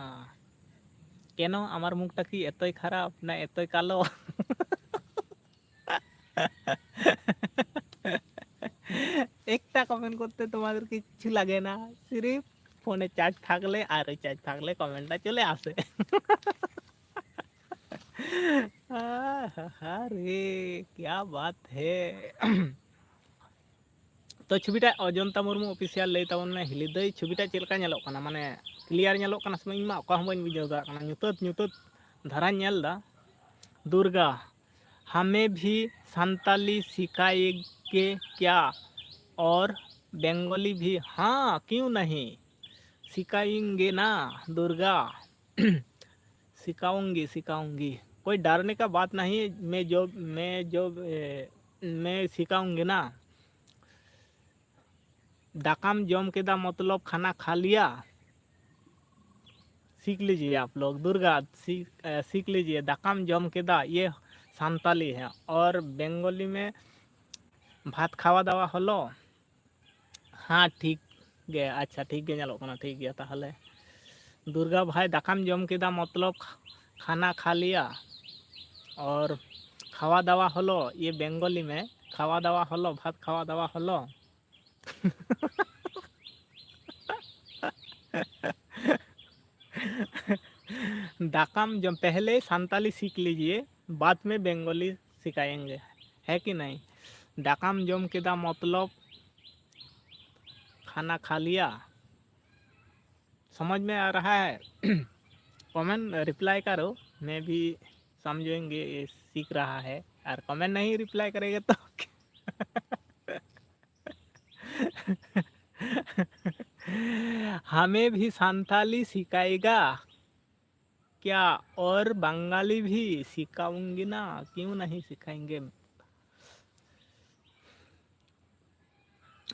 কেন? আমার মুখটা কি এতই খারাপ না এতই কালো? একটা কমেন্ট করতে তোমাদের কিচ্ছু লাগে না, সিরিফ ফোনে চার্জ থাকলে আর রিচার্জ থাকলে কমেন্টটা চলে আসে। আরে, क्या बात है। ᱛᱚ, ᱪᱷᱚᱵᱤᱴᱟᱜ ᱚᱡᱚᱱᱛᱟ ᱢᱩᱨᱢᱩ ᱚᱯᱷᱤᱥᱤᱭᱟᱞ ᱞᱟᱹᱭ ᱛᱟᱵᱚᱱ ᱢᱮ, ᱦᱤᱞᱤ ᱫᱟᱹᱭ, ᱪᱷᱚᱵᱤᱴᱟᱜ ᱪᱮᱫ ᱞᱮᱠᱟ ᱧᱮᱞᱚᱜ ᱠᱟᱱᱟ? ᱢᱟᱱᱮ, ᱠᱞᱤᱭᱟᱨ ᱧᱮᱞᱚᱜ ᱠᱟᱱᱟ ᱥᱮ ᱵᱟᱝ? ᱤᱧ ᱢᱟ ᱚᱠᱟ ᱦᱚᱸ ᱵᱟᱹᱧ ᱵᱩᱡᱷᱟᱹᱣ ᱫᱟᱲᱮᱭᱟᱜ ᱠᱟᱱᱟ, ᱧᱩᱛᱟᱹᱛ ᱧᱩᱛᱟᱹᱛ ᱫᱷᱟᱨᱟᱧ ᱧᱮᱞ ᱮᱫᱟ᱾ दुर्गा, हमें भी संताली सिखाएंगे क्या? और बंगाली भी? हाँ, क्यों नहीं, सिखाएंगे ना दुर्गा। सिखाऊंगी, सिखाऊंगी, कोई डरने का बात नहीं। मैं जो मैं जो ए, मैं सिखाऊंगी ना। दाकाम जम केदा मतलब खाना खा लिया। सीख लीजिए आप लोग, दुर्गा सीख, अ, सीख लीजिए। दाकाम जम केदा, ये संताली है। और बंगाली में भात खावा दावा हलो। हाँ, ठीक ᱜᱮ, ᱟᱪᱪᱷᱟ, ᱴᱷᱤᱠ ᱜᱮ ᱧᱮᱞᱚᱜ ᱠᱟᱱᱟ, ᱴᱷᱤᱠ ᱜᱮᱭᱟ ᱛᱟᱦᱚᱞᱮ᱾ दुर्गा भाई, दाकाम जम केदा मतलब खाना खा लिया। और खावा दावा हलो, ये बंगाली में, खावा दावा हलो, भात खावा दावा हलो। दाकाम जम, पहले संताली सीख लीजिए, बाद में बंगाली सिखाएंगे, है कि नहीं? दाकाम जम केदा मतलब खाना खा लिया, समझ में आ रहा है? कमेंट रिप्लाई करो, मैं भी समझेंगे ये सीख रहा है। और कमेंट नहीं रिप्लाई करेगा तो हमें भी संताली सिखाएगा क्या? और बंगाली भी सिखाऊंगी ना, क्यों नहीं सिखाएंगे?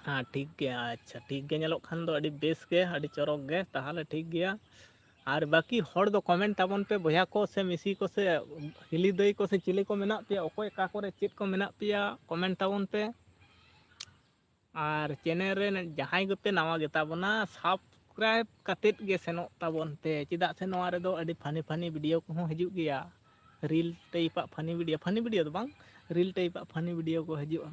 हाँ, ठीक ᱜᱮᱭᱟ, ᱟᱪᱪᱷᱟ, ᱴᱷᱤᱠ ᱜᱮ ᱧᱮᱞᱚᱜ ᱠᱷᱟᱱ ᱫᱚ ᱟᱹᱰᱤ ᱵᱮᱥ ᱜᱮ, ᱟᱹᱰᱤ ᱪᱚᱨᱚᱠ ᱜᱮ, ᱛᱟᱦᱚᱞᱮ ᱴᱷᱤᱠ ᱜᱮᱭᱟ᱾ ᱟᱨ ᱵᱟᱹᱠᱤ ᱦᱚᱲ ᱫᱚ ᱠᱚᱢᱮᱱᱴ ᱛᱟᱵᱚᱱ ᱯᱮ, ᱵᱚᱭᱦᱟ ᱠᱚ ᱥᱮ ᱢᱤᱥᱤ ᱠᱚ ᱥᱮ ᱦᱤᱞᱤ ᱫᱟᱹᱭ ᱠᱚ ᱥᱮ ᱪᱤᱞᱤ ᱠᱚ ᱢᱮᱱᱟᱜ ᱯᱮᱭᱟ, ᱚᱠᱚᱭ ᱚᱠᱟ ᱠᱚᱨᱮ ᱪᱮᱫ ᱠᱚ ᱢᱮᱱᱟᱜ ᱯᱮᱭᱟ, ᱠᱚᱢᱮᱱᱴ ᱛᱟᱵᱚᱱ ᱯᱮ᱾ ᱟᱨ ᱪᱮᱱᱮᱞ ᱨᱮ ᱡᱟᱦᱟᱸᱭ ᱠᱚᱯᱮ ᱱᱟᱣᱟ ᱜᱮᱛᱟ ᱵᱚᱱᱟ, ᱥᱟᱵᱥᱠᱨᱟᱭᱤᱵ ᱠᱟᱛᱮᱫ ᱜᱮ ᱥᱮᱱᱚᱜ ᱛᱟᱵᱚᱱ ᱯᱮ, ᱪᱮᱫᱟᱜ ᱥᱮ ᱱᱚᱣᱟ ᱨᱮᱫᱚ ᱟᱹᱰᱤ ᱯᱷᱟᱱᱤ ᱯᱷᱟᱱᱤ ᱵᱷᱤᱰᱤᱭᱳ ᱠᱚᱦᱚᱸ ᱦᱤᱡᱩᱜ ᱜᱮᱭᱟ, ᱨᱤᱞ ᱴᱟᱭᱤᱯᱟᱜ ᱯᱷᱟᱱᱤ ᱵᱷᱤᱰᱤᱭᱳ, ᱯᱷᱟᱱᱤ ᱵᱷᱤᱰᱤᱭᱳ ᱫᱚ ᱵᱟᱝ, ᱨᱤᱞ ᱴᱟᱭᱤᱯᱟᱜ ᱯᱷᱟᱱᱤ ᱵᱷᱤᱰᱤᱭᱳ ᱠᱚ ᱦᱤᱡᱩᱜᱼᱟ᱾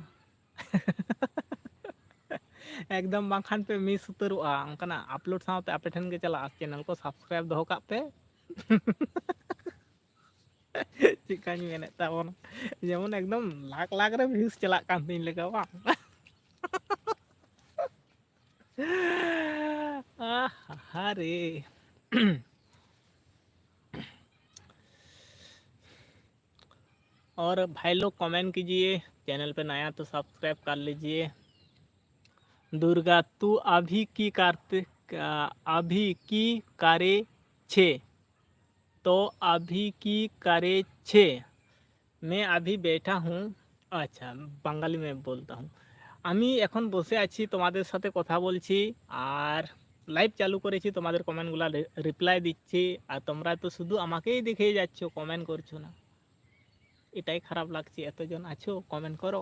ᱮᱠᱫᱚᱢ ᱵᱟᱝᱠᱷᱟᱱ ᱯᱮ ᱢᱤᱥ ᱩᱛᱟᱹᱨᱚᱜᱼᱟ, ᱚᱱᱠᱟᱱᱟᱜ ᱟᱯᱞᱳᱰ ᱥᱟᱶᱛᱮ ᱟᱯᱮ ᱴᱷᱮᱱ ᱜᱮ ᱪᱟᱞᱟᱜᱼᱟ᱾ ᱪᱮᱱᱮᱞ ᱠᱚ ᱥᱟᱵᱥᱠᱨᱟᱭᱤᱵ ᱫᱚᱦᱚ ᱠᱟᱜ ᱯᱮ᱾ ᱪᱮᱫᱠᱟᱧ ᱢᱮᱱᱮᱫ ᱛᱟᱵᱚᱱᱟ, ᱡᱮᱢᱚᱱ ᱮᱠᱫᱚᱢ ᱞᱟᱠᱷ ᱞᱟᱠᱷ ᱨᱮ ᱵᱷᱤᱭᱩᱥ ᱪᱟᱞᱟᱜ ᱠᱟᱱ ᱛᱤᱧ ᱞᱮᱠᱟ ᱵᱟᱝ? ᱟᱦᱟ ᱨᱮ᱾ और भाई लोग कमेंट कीजिए, चैनल पे नया तो सब्सक्राइब कर लीजिए। दुर्गा, तू अभी की करते, अभी की करे छे? तो अभी की करे छे? मैं अभी बैठा हूँ। अच्छा, बंगाली में बोलता हूँ। আমি এখন বসে আছি, তোমাদের সাথে কথা বলছি, আর লাইভ চালু করেছি, তোমাদের কমেন্টগুলো রিপ্লাই দিচ্ছি। আর তোমরা তো শুধু আমাকেই দেখে যাচ্ছ, কমেন্ট করছো না। এটাই খারাপ লাগছে, এতজন আছো, কমেন্ট করো।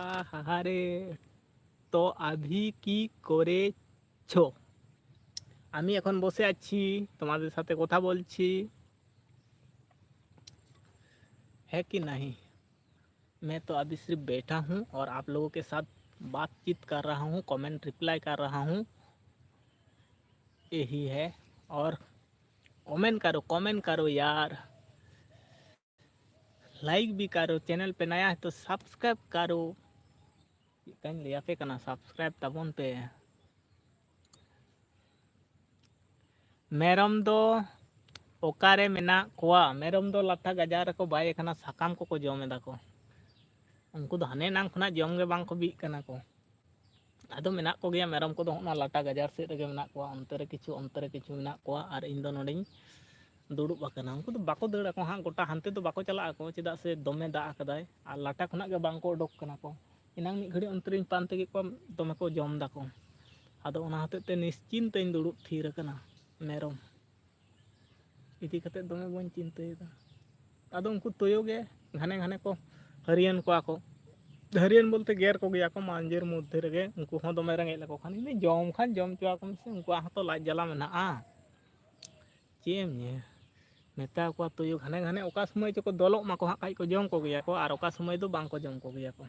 আহারে, তো अभी কি করেছো? আমি এখন বসে আছি, তোমাদের সাথে কথা বলছি। है कि नहीं? मैं तो अभी सिर्फ बैठा हूँ और आप लोगों के साथ बातचीत कर रहा हूँ, कमेंट रिप्लाई कर रहा हूँ, यही है। और कमेंट करो, कमेंट करो यार, लाइक भी करो, चैनल पे नया है तो सब्सक्राइब करो। ᱪᱮᱫ ᱞᱮᱠᱟᱧ ᱞᱟᱹᱭᱟᱯᱮ ᱠᱟᱱᱟ, ᱥᱟᱵᱥᱠᱨᱟᱭᱤᱵ ᱛᱟᱵᱚᱱ ᱯᱮ᱾ ᱢᱮᱨᱚᱢ ᱫᱚ ᱚᱠᱟᱨᱮ ᱢᱮᱱᱟᱜ ᱠᱚᱣᱟ? ᱢᱮᱨᱚᱢ ᱫᱚ ᱞᱟᱴᱟ ᱜᱟᱡᱟᱲ ᱨᱮᱠᱚ ᱵᱟᱭ ᱟᱠᱟᱱᱟ, ᱥᱟᱠᱟᱢ ᱠᱚᱠᱚ ᱡᱚᱢ ᱮᱫᱟ ᱠᱚ᱾ ᱩᱱᱠᱩ ᱫᱚ ᱦᱟᱱᱮ ᱮᱱᱟᱝ ᱠᱷᱚᱱᱟᱜ ᱡᱚᱢ ᱜᱮ ᱵᱟᱝ ᱠᱚ ᱵᱤᱜ ᱠᱟᱱᱟ ᱠᱚ᱾ ᱟᱫᱚ ᱢᱮᱱᱟᱜ ᱠᱚᱜᱮᱭᱟ ᱢᱮᱨᱚᱢ ᱠᱚᱫᱚ, ᱚᱱᱟ ᱞᱟᱴᱟ ᱜᱟᱡᱟᱲ ᱥᱮᱫ ᱨᱮᱜᱮ ᱢᱮᱱᱟᱜ ᱠᱚᱣᱟ, ᱚᱱᱛᱮ ᱨᱮ ᱠᱤᱪᱷᱩ, ᱚᱱᱛᱮ ᱨᱮ ᱠᱤᱪᱷᱩ ᱢᱮᱱᱟᱜ ᱠᱚᱣᱟ, ᱟᱨ ᱤᱧ ᱫᱚ ᱱᱚᱰᱮᱧ ᱫᱩᱲᱩᱵ ᱟᱠᱟᱱᱟ᱾ ᱩᱱᱠᱩ ᱫᱚ ᱵᱟᱠᱚ ᱫᱟᱹᱲ ᱟᱠᱚ ᱦᱟᱸᱜ, ᱜᱚᱴᱟ ᱦᱟᱱᱛᱮ ᱫᱚ ᱵᱟᱠᱚ ᱪᱟᱞᱟᱜ ᱟᱠᱚ, ᱪᱮᱫᱟᱜ ᱥᱮ ᱫᱚᱢᱮ ᱫᱟᱜ ᱟᱠᱟᱫᱟᱭ ᱟᱨ ᱞᱟᱴᱟ ᱠᱷᱚᱱᱟᱜ ᱜᱮ ᱵᱟᱝ ᱠᱚ ᱚᱰᱚᱠ ᱠᱟᱱᱟ ᱠᱚ᱾ ᱮᱱᱟᱝ ᱢᱤᱫ ᱜᱷᱟᱹᱲᱤᱡ ᱚᱱᱛᱮ ᱨᱤᱧ ᱯᱟᱱᱛᱮ ᱠᱮᱫ ᱠᱚᱣᱟ, ᱫᱚᱢᱮ ᱠᱚ ᱡᱚᱢ ᱫᱟᱠᱚ᱾ ᱟᱫᱚ ᱚᱱᱟ ᱦᱚᱛᱮᱡ ᱛᱮ ᱱᱤᱥᱪᱤᱱᱛᱟᱹᱧ ᱫᱩᱲᱩᱵ ᱛᱷᱤᱨ ᱟᱠᱟᱱᱟ᱾ ᱢᱮᱨᱚᱢ ᱤᱫᱤ ᱠᱟᱛᱮᱫ ᱫᱚᱢᱮ ᱵᱟᱹᱧ ᱪᱤᱱᱛᱟᱹᱭᱮᱫᱟ᱾ ᱟᱫᱚ ᱩᱱᱠᱩ ᱛᱩᱭᱩ ᱜᱮ ᱜᱷᱟᱱᱮ ᱜᱷᱟᱱᱮ ᱠᱚ ᱦᱟᱹᱨᱤᱭᱟᱹᱱ ᱠᱚᱣᱟ ᱠᱚ᱾ ᱦᱟᱹᱨᱤᱭᱟᱹᱱ ᱵᱚᱞᱛᱮ ᱜᱮᱨ ᱠᱚᱜᱮᱭᱟ ᱠᱚ ᱢᱟᱸᱡᱮᱨ ᱢᱚᱫᱽᱫᱷᱮ ᱨᱮᱜᱮ᱾ ᱩᱱᱠᱩ ᱦᱚᱸ ᱫᱚᱢᱮ ᱨᱮᱸᱜᱮᱡ ᱞᱮᱠᱚ ᱠᱷᱟᱱ, ᱤᱧ ᱡᱚᱢ ᱠᱷᱟᱱ ᱡᱚᱢ ᱦᱚᱪᱚ ᱟᱠᱚ ᱢᱮᱥᱮ, ᱩᱱᱠᱩᱣᱟᱜ ᱦᱚᱸᱛᱚ ᱞᱟᱡ ᱡᱟᱞᱟ ᱢᱮᱱᱟᱜᱼᱟ᱾ ᱪᱮᱫ ᱮᱢ ᱧᱮᱞ ᱢᱮᱛᱟ ᱠᱚᱣᱟ, ᱛᱩᱭᱩ ᱜᱷᱟᱱᱮ ᱜᱷᱟᱱᱮ ᱚᱠᱟ ᱥᱚᱢᱚᱭ ᱪᱚᱠᱚ ᱫᱚᱞᱚᱜ ᱢᱟᱠᱚ ᱦᱟᱸᱜ ᱠᱷᱟᱡ ᱠᱚ ᱡᱚᱢ ᱠᱚᱜᱮᱭᱟ ᱠᱚ, ᱟᱨ ᱚᱠᱟ ᱥᱚᱢᱚᱭ ᱫᱚ ᱵᱟᱝ ᱠᱚ ᱡᱚᱢ ᱠᱚᱜᱮᱭᱟ ᱠᱚ᱾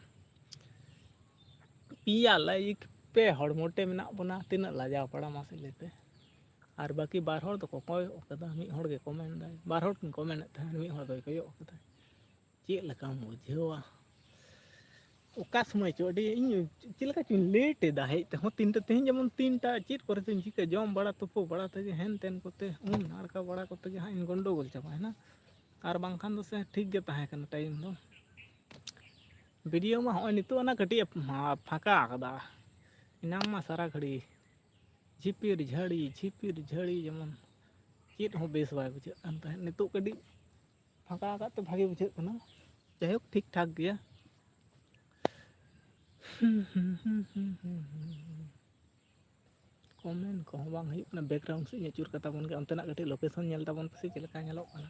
ᱯᱮᱭᱟ ᱞᱟᱭᱤᱠ ᱯᱮ ᱦᱚᱲ ᱢᱚᱴᱮ ᱢᱮᱱᱟᱜ ᱵᱚᱱᱟ, ᱛᱤᱱᱟᱹᱜ ᱞᱟᱡᱟᱣ ᱯᱟᱲᱟ ᱢᱟᱥᱮ ᱞᱟᱹᱭ ᱯᱮ᱾ ᱟᱨ ᱵᱟᱹᱠᱤ ᱵᱟᱨ ᱦᱚᱲ ᱫᱚᱠᱚ ᱠᱚᱭᱚᱜ ᱠᱟᱫᱟ, ᱢᱤᱫ ᱦᱚᱲ ᱜᱮ ᱠᱚᱢᱮᱱᱴ ᱫᱟᱭ, ᱵᱟᱨ ᱦᱚᱲ ᱠᱤᱱ ᱠᱚᱢᱮᱱᱴ ᱮᱫ ᱛᱟᱦᱮᱸᱫ, ᱢᱤᱫ ᱦᱚᱲ ᱫᱚᱭ ᱠᱚᱭᱚᱜ ᱠᱟᱫᱟ᱾ ᱪᱮᱫ ᱞᱮᱠᱟᱢ ᱵᱩᱡᱷᱟᱹᱣᱟ? ᱚᱠᱟ ᱥᱚᱢᱚᱭ ᱪᱚ ᱟᱹᱰᱤ ᱤᱧ ᱪᱮᱫ ᱞᱮᱠᱟ ᱪᱚᱧ ᱞᱮᱴ ᱮᱫᱟ ᱦᱮᱡ ᱛᱮᱦᱚᱸ, ᱛᱤᱱᱴᱟ ᱛᱮᱦᱮᱧ ᱡᱮᱢᱚᱱ ᱛᱤᱱᱴᱟ ᱪᱮᱫ ᱠᱚᱨᱮ ᱪᱚᱧ ᱪᱤᱠᱟᱹ, ᱡᱚᱢ ᱵᱟᱲᱟ ᱛᱩᱯᱩ ᱵᱟᱲᱟ ᱛᱮᱜᱮ ᱦᱮᱱ ᱛᱮᱱ ᱠᱚᱛᱮ ᱩᱢ ᱱᱟᱲᱠᱟ ᱵᱟᱲᱟ ᱠᱚᱛᱮ ᱜᱮ ᱦᱟᱸᱜ ᱤᱧ ᱜᱚᱱᱰᱳᱜᱳᱞ ᱪᱟᱵᱟᱭᱮᱱᱟ᱾ ᱟᱨ ᱵᱟᱝᱠᱷᱟᱱ ᱫᱚ ᱥᱮ ᱴᱷᱤᱠ ᱜᱮ ᱛᱟᱦᱮᱸ ᱠᱟᱱᱟ ᱴᱟᱭᱤᱢ ᱫᱚ᱾ ᱵᱷᱤᱰᱤᱭᱳ ᱢᱟ ᱦᱚᱸᱜᱼᱚᱭ ᱱᱤᱛᱚᱜ ᱚᱱᱟ ᱠᱟᱹᱴᱤᱡ ᱮ ᱯᱷᱟ- ᱯᱷᱟᱸᱠᱟ ᱟᱠᱟᱫᱟ, ᱮᱱᱟᱝ ᱢᱟ ᱥᱟᱨᱟ ᱜᱷᱟᱹᱲᱤ ᱡᱷᱤᱯᱤᱨ ᱡᱷᱟᱹᱲᱤ ᱡᱷᱤᱯᱤᱨ ᱡᱷᱟᱹᱲᱤ, ᱡᱮᱢᱚᱱ ᱪᱮᱫ ᱦᱚᱸ ᱵᱮᱥ ᱵᱟᱭ ᱵᱩᱡᱷᱟᱹᱜ ᱠᱟᱱ ᱛᱟᱦᱮᱸᱫ᱾ ᱱᱤᱛᱚᱜ ᱠᱟᱹᱴᱤᱡ ᱯᱷᱟᱸᱠᱟ ᱟᱠᱟᱫ ᱛᱮ ᱵᱷᱟᱜᱮ ᱵᱩᱡᱷᱟᱹᱜ ᱠᱟᱱᱟ᱾ ᱡᱟᱭᱦᱳᱠ, ᱴᱷᱤᱠ ᱴᱷᱟᱠ ᱜᱮᱭᱟ᱾ ᱠᱚᱢᱮᱱᱴ ᱠᱚᱦᱚᱸ ᱵᱟᱝ ᱦᱩᱭᱩᱜ ᱠᱟᱱᱟ᱾ ᱵᱮᱠᱜᱨᱟᱣᱩᱱᱰ ᱥᱮᱫ ᱤᱧ ᱟᱹᱪᱩᱨ ᱠᱟᱛᱟ ᱵᱚᱱ ᱜᱮ, ᱚᱱᱛᱮᱱᱟᱜ ᱠᱟᱹᱴᱤᱡ ᱞᱳᱠᱮᱥᱚᱱ ᱧᱮᱞ ᱛᱟᱵᱚᱱ ᱯᱮᱥᱮ ᱪᱮᱫ ᱞᱮᱠᱟ ᱧᱮᱞᱚᱜ ᱠᱟᱱᱟ᱾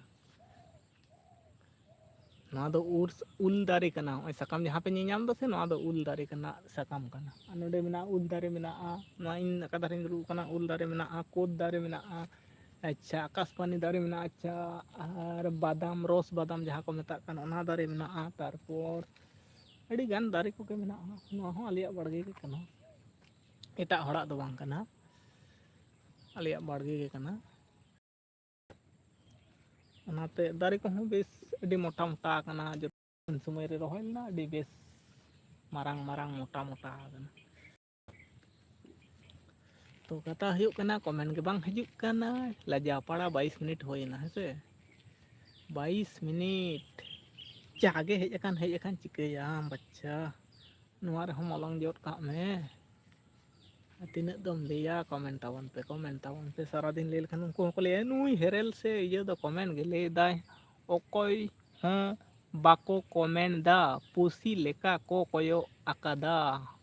ᱱᱚᱣᱟ ᱫᱚ ᱩᱞ, ᱩᱞ ᱫᱟᱨᱮ ᱠᱟᱱᱟ᱾ ᱱᱚᱜᱼᱚᱭ ᱥᱟᱠᱟᱢ ᱡᱟᱦᱟᱸ ᱯᱮ ᱧᱮᱧᱟᱢ ᱫᱟ ᱥᱮ, ᱱᱚᱣᱟ ᱫᱚ ᱩᱞ ᱫᱟᱨᱮ ᱠᱟᱱᱟ, ᱥᱟᱠᱟᱢ ᱠᱟᱱᱟ᱾ ᱟᱨ ᱱᱚᱰᱮ ᱢᱮᱱᱟᱜᱼᱟ ᱩᱞ ᱫᱟᱨᱮ ᱢᱮᱱᱟᱜᱼᱟ᱾ ᱱᱚᱣᱟ ᱤᱧ ᱚᱠᱟ ᱫᱷᱟᱨᱮᱧ ᱫᱩᱲᱩᱵ ᱟᱠᱟᱱᱟ, ᱩᱞ ᱫᱟᱨᱮ ᱢᱮᱱᱟᱜᱼᱟ, ᱠᱳᱫ ᱫᱟᱨᱮ ᱢᱮᱱᱟᱜᱼᱟ, ᱟᱪᱪᱷᱟ, ᱟᱠᱟᱥᱯᱟᱱᱤ ᱫᱟᱨᱮ ᱢᱮᱱᱟᱜᱼᱟ, ᱟᱪᱪᱷᱟ, ᱟᱨ ᱵᱟᱫᱟᱢ, ᱨᱚᱥ ᱵᱟᱫᱟᱢ ᱡᱟᱦᱟᱸ ᱠᱚ ᱢᱮᱛᱟᱜ ᱠᱟᱱ, ᱚᱱᱟ ᱫᱟᱨᱮ ᱢᱮᱱᱟᱜᱼᱟ᱾ ᱛᱟᱨᱯᱚᱨ ᱟᱹᱰᱤ ᱜᱟᱱ ᱫᱟᱨᱮ ᱠᱚᱜᱮ ᱢᱮᱱᱟᱜᱼᱟ᱾ ᱱᱚᱣᱟ ᱦᱚᱸ ᱟᱞᱮᱭᱟᱜ ᱵᱟᱲᱜᱮ ᱜᱮ ᱠᱟᱱᱟ, ᱮᱴᱟᱜ ᱦᱚᱲᱟᱜ ᱫᱚ ᱵᱟᱝ ᱠᱟᱱᱟ, ᱟᱞᱮᱭᱟᱜ ᱵᱟᱲᱜᱮ ᱜᱮ ᱠᱟᱱᱟ᱾ ᱚᱱᱟᱛᱮ ᱫᱟᱨᱮ ᱠᱚᱦᱚᱸ ᱵᱮᱥ ᱟᱹᱰᱤ ᱢᱚᱴᱟ ᱢᱚᱴᱟ ᱟᱠᱟᱱᱟ᱾ ᱡᱚᱛᱚ ᱩᱱ ᱥᱚᱢᱚᱭ ᱨᱮ ᱨᱚᱦᱚᱭ ᱞᱮᱱᱟ, ᱟᱹᱰᱤ ᱵᱮᱥ ᱢᱟᱨᱟᱝ ᱢᱟᱨᱟᱝ ᱢᱚᱴᱟ ᱢᱚᱴᱟ ᱟᱠᱟᱱᱟ᱾ ᱛᱚ ᱠᱟᱛᱷᱟ ᱦᱩᱭᱩᱜ ᱠᱟᱱᱟ, ᱠᱚᱢᱮᱱᱴ ᱜᱮ ᱵᱟᱝ ᱦᱤᱡᱩᱜ ᱠᱟᱱᱟ᱾ ᱞᱟᱡᱟᱣ ᱯᱟᱲᱟ ᱵᱟᱭᱤᱥ ᱢᱤᱱᱤᱴ ᱦᱩᱭᱮᱱᱟ, ᱦᱮᱸ ᱥᱮ? ᱵᱟᱭᱤᱥ ᱢᱤᱱᱤᱴ᱾ ᱡᱟᱜᱮ ᱦᱮᱡ ᱟᱠᱟᱱ, ᱦᱮᱡ ᱟᱠᱟᱱ, ᱪᱤᱠᱟᱹᱭᱟᱢ ᱵᱟᱪᱪᱟ? ᱱᱚᱣᱟ ᱨᱮᱦᱚᱸ ᱢᱚᱞᱚᱝ ᱡᱚᱫ ᱠᱟᱜ ᱢᱮ᱾ ᱟᱨ ᱛᱤᱱᱟᱹᱜ ᱫᱚᱢ ᱞᱟᱹᱭᱟ, ᱠᱚᱢᱮᱱᱴ ᱛᱟᱵᱚᱱ ᱯᱮ, ᱠᱚᱢᱮᱱᱴ ᱛᱟᱵᱚᱱ ᱯᱮ᱾ ᱥᱟᱨᱟᱫᱤᱱ ᱞᱟᱹᱭ ᱞᱮᱠᱷᱟᱱ ᱩᱱᱠᱩ ᱦᱚᱸᱠᱚ ᱞᱟᱹᱭᱟ, "ᱱᱩᱭ ᱦᱮᱨᱮᱞ ᱥᱮ ᱤᱭᱟᱹ ᱫᱚ ᱠᱚᱢᱮᱱᱴ ᱜᱮ ᱞᱟᱹᱭ ᱫᱟᱭ, ᱚᱠᱚᱭ ᱦᱚᱸ ᱵᱟᱠᱚ ᱠᱚᱢᱮᱱᱴ ᱫᱟ, ᱯᱩᱥᱤ ᱞᱮᱠᱟ ᱠᱚ ᱠᱚᱭᱚᱜ ᱟᱠᱟᱫᱟ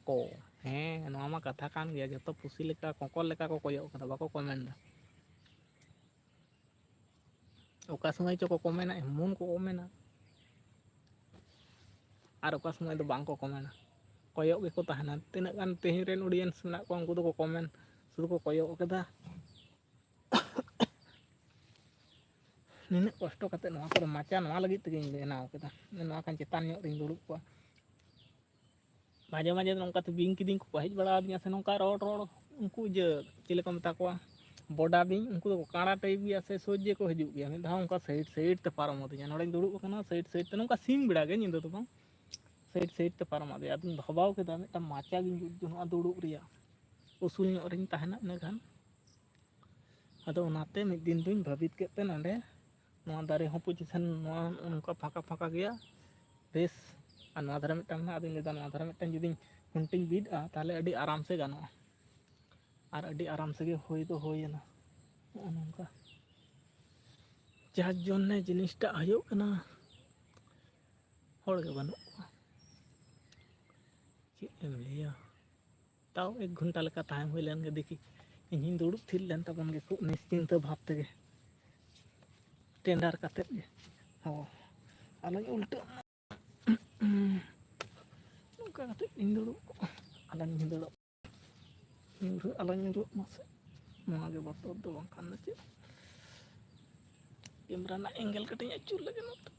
ᱠᱚ᱾" ᱦᱮᱸ, ᱱᱚᱣᱟ ᱢᱟ ᱠᱟᱛᱷᱟ ᱠᱟᱱ ᱜᱮᱭᱟ, ᱡᱚᱛᱚ ᱯᱩᱥᱤ ᱞᱮᱠᱟ, ᱠᱚᱸᱠᱚᱞ ᱞᱮᱠᱟ ᱠᱚ ᱠᱚᱭᱚᱜ ᱟᱠᱟᱫᱟ, ᱵᱟᱠᱚ ᱠᱚᱢᱮᱱᱴ ᱫᱟ᱾ ᱚᱠᱟ ᱥᱚᱢᱚᱭ ᱪᱚᱠᱚ ᱠᱚᱢᱮᱱᱟ, ᱮᱢᱚᱱ ᱠᱚ ᱠᱚᱢᱮᱱᱟ, ᱟᱨ ᱚᱠᱟ ᱥᱚᱢᱚᱭ ᱫᱚ ᱵᱟᱝ ᱠᱚ ᱠᱚᱢᱮᱱᱟ, ᱠᱚᱭᱚᱜ ᱜᱮᱠᱚ ᱛᱟᱦᱮᱱᱟ᱾ ᱛᱤᱱᱟᱹᱜ ᱜᱟᱱ ᱛᱮᱦᱮᱧ ᱨᱮᱱ ᱚᱰᱤᱭᱮᱱᱥ ᱢᱮᱱᱟᱜ ᱠᱚᱣᱟ, ᱩᱱᱠᱩ ᱫᱚᱠᱚ ᱠᱚᱢᱮᱱ, ᱥᱩᱫᱷᱩ ᱠᱚ ᱠᱚᱭᱚᱜ ᱠᱟᱫᱟ᱾ ᱱᱤᱱᱟᱹᱜ ᱠᱚᱥᱴᱚ ᱠᱟᱛᱮ ᱱᱚᱣᱟ ᱠᱚᱨᱮ ᱢᱟᱪᱟ ᱱᱚᱣᱟ ᱞᱟᱹᱜᱤᱫ ᱛᱮᱜᱮᱧ ᱵᱮᱱᱟᱣ ᱠᱮᱫᱟ, ᱱᱚᱣᱟ ᱠᱷᱟᱱ ᱪᱮᱛᱟᱱ ᱧᱚᱜ ᱨᱤᱧ ᱫᱩᱲᱩᱵ ᱠᱚᱜᱼᱟ᱾ ᱢᱟᱡᱷᱮ ᱢᱟᱡᱷᱮ ᱱᱚᱝᱠᱟ ᱛᱮ ᱵᱤᱧ ᱠᱤᱫᱤᱧ ᱠᱚᱠᱚ ᱦᱮᱡ ᱵᱟᱲᱟ ᱟᱹᱫᱤᱧᱟ, ᱥᱮ ᱱᱚᱝᱠᱟ ᱨᱚᱲ ᱨᱚᱲ ᱩᱱᱠᱩ ᱤᱭᱟᱹ ᱪᱤᱞᱤ ᱠᱚ ᱢᱮᱛᱟ ᱠᱚᱣᱟ, ᱵᱚᱰᱟ ᱵᱤᱧ, ᱩᱱᱠᱩ ᱫᱚᱠᱚ ᱠᱟᱬᱟ ᱴᱟᱭᱤᱯ ᱜᱮᱭᱟ, ᱥᱮ ᱥᱚᱡᱽᱡᱮ ᱠᱚ ᱦᱤᱡᱩᱜ ᱜᱮᱭᱟ᱾ ᱢᱤᱫ ᱫᱷᱟᱣ ᱚᱱᱠᱟ ᱥᱟᱭᱤᱰ ᱥᱟᱭᱤᱰ ᱛᱮ ᱯᱟᱨᱚᱢ ᱟᱹᱫᱤᱧᱟ, ᱱᱚᱰᱮᱧ ᱫᱩᱲᱩᱵ ᱟᱠᱟᱱᱟ ᱥᱟᱭᱤᱰ ᱥᱟᱭᱤᱰ ᱛᱮ, ᱱᱚᱝᱠᱟ ᱥᱤᱧ ᱵᱮᱲᱟ ᱜᱮ, ᱧᱤᱫᱟᱹ ᱫᱚ ᱵᱟᱝ᱾ ᱥᱟᱭᱤᱰ ᱥᱟᱭᱤᱰ ᱛᱮ ᱯᱟᱨᱚᱢ ᱟᱫᱮᱭᱟ᱾ ᱟᱫᱚᱧ ᱵᱷᱟᱵᱟᱣ ᱠᱮᱫᱟ ᱢᱤᱫᱴᱟᱝ ᱢᱟᱪᱟ ᱜᱤᱧ ᱡᱩᱛ ᱡᱚᱱᱚᱜᱼᱟ ᱫᱩᱲᱩᱵ ᱨᱮᱭᱟᱜ, ᱩᱥᱩᱞ ᱧᱚᱜ ᱨᱤᱧ ᱛᱟᱦᱮᱱᱟ ᱤᱱᱟᱹ ᱠᱷᱟᱱ᱾ ᱟᱫᱚ ᱚᱱᱟᱛᱮ ᱢᱤᱫ ᱫᱤᱱ ᱫᱚᱧ ᱵᱷᱟᱹᱵᱤᱛ ᱠᱮᱫ ᱛᱮ ᱱᱚᱰᱮ ᱱᱚᱣᱟ ᱫᱟᱨᱮ ᱦᱚᱸ ᱯᱚᱡᱤᱥᱮᱱ ᱱᱚᱣᱟ ᱱᱚᱝᱠᱟ ᱯᱷᱟᱸᱠᱟ ᱯᱷᱟᱸᱠᱟ ᱜᱮᱭᱟ ᱵᱮᱥ᱾ ᱟᱨ ᱱᱚᱣᱟ ᱫᱷᱟᱨᱮ ᱢᱤᱫᱴᱟᱝ ᱢᱮᱱᱟᱜᱼᱟ, ᱟᱫᱚᱧ ᱞᱟᱹᱭᱫᱟ ᱱᱚᱣᱟ ᱫᱷᱟᱨᱮ ᱢᱤᱫᱴᱟᱝ ᱡᱩᱫᱤᱧ ᱠᱷᱩᱱᱴᱤᱧ ᱵᱤᱫᱼᱟ ᱛᱟᱦᱚᱞᱮ ᱟᱹᱰᱤ ᱟᱨᱟᱢ ᱥᱮ ᱜᱟᱱᱚᱜᱼᱟ, ᱟᱨ ᱟᱹᱰᱤ ᱟᱨᱟᱢ ᱥᱮᱜᱮ ᱦᱩᱭ ᱫᱚ ᱦᱩᱭᱮᱱᱟ᱾ ᱱᱚᱜᱼᱚ ᱱᱚᱝᱠᱟ ᱡᱟᱨ ᱡᱚᱱᱱᱮ ᱡᱤᱱᱤᱥᱴᱟᱜ ᱦᱩᱭᱩᱜ ᱠᱟᱱᱟ, ᱦᱚᱲ ᱜᱮ ᱵᱟᱹᱱᱩᱜ ᱠᱚᱣᱟ᱾ ᱪᱮᱫ ᱮᱢ ᱞᱟᱹᱭᱟ, ᱛᱟᱣ ᱮᱠ ᱜᱷᱚᱱᱴᱟ ᱞᱮᱠᱟ ᱛᱟᱦᱮᱸ ᱦᱩᱭ ᱞᱮᱱ ᱜᱮ ᱫᱮᱠᱷᱤ᱾ ᱤᱧ ᱦᱚᱧ ᱫᱩᱲᱩᱵ ᱛᱷᱤᱨ ᱞᱮᱱ ᱛᱟᱵᱚᱱ ᱜᱮ ᱠᱷᱩᱵ ᱱᱤᱥᱪᱤᱱᱛᱟᱹ ᱵᱷᱟᱵᱽ ᱛᱮᱜᱮ, ᱴᱮᱱᱰᱟᱨ ᱠᱟᱛᱮᱫ ᱜᱮ᱾ ᱦᱚᱸ, ᱟᱞᱚᱧ ᱩᱞᱴᱟᱹᱜ ᱢᱟ᱾ ᱱᱚᱝᱠᱟ ᱠᱟᱛᱮᱫ ᱤᱧ ᱫᱩᱲᱩᱵ ᱠᱚᱜᱼᱟ, ᱟᱞᱚᱧ ᱵᱷᱤᱸᱫᱟᱹᱲᱚᱜ, ᱧᱩᱨᱦᱟᱹ ᱟᱞᱚᱧ ᱧᱩᱨᱦᱟᱹᱜ ᱢᱟ ᱥᱮ᱾ ᱱᱚᱣᱟ ᱜᱮ ᱵᱚᱛᱚᱨ ᱫᱚ, ᱵᱟᱝᱠᱷᱟᱱ ᱫᱚ ᱪᱮᱫ᱾ ᱠᱮᱢᱨᱟ ᱨᱮᱱᱟᱜ ᱮᱝᱜᱮᱞ ᱠᱟᱹᱴᱤᱡ ᱤᱧ ᱟᱹᱪᱩᱨ ᱞᱮᱜᱮ ᱱᱚᱛᱮ᱾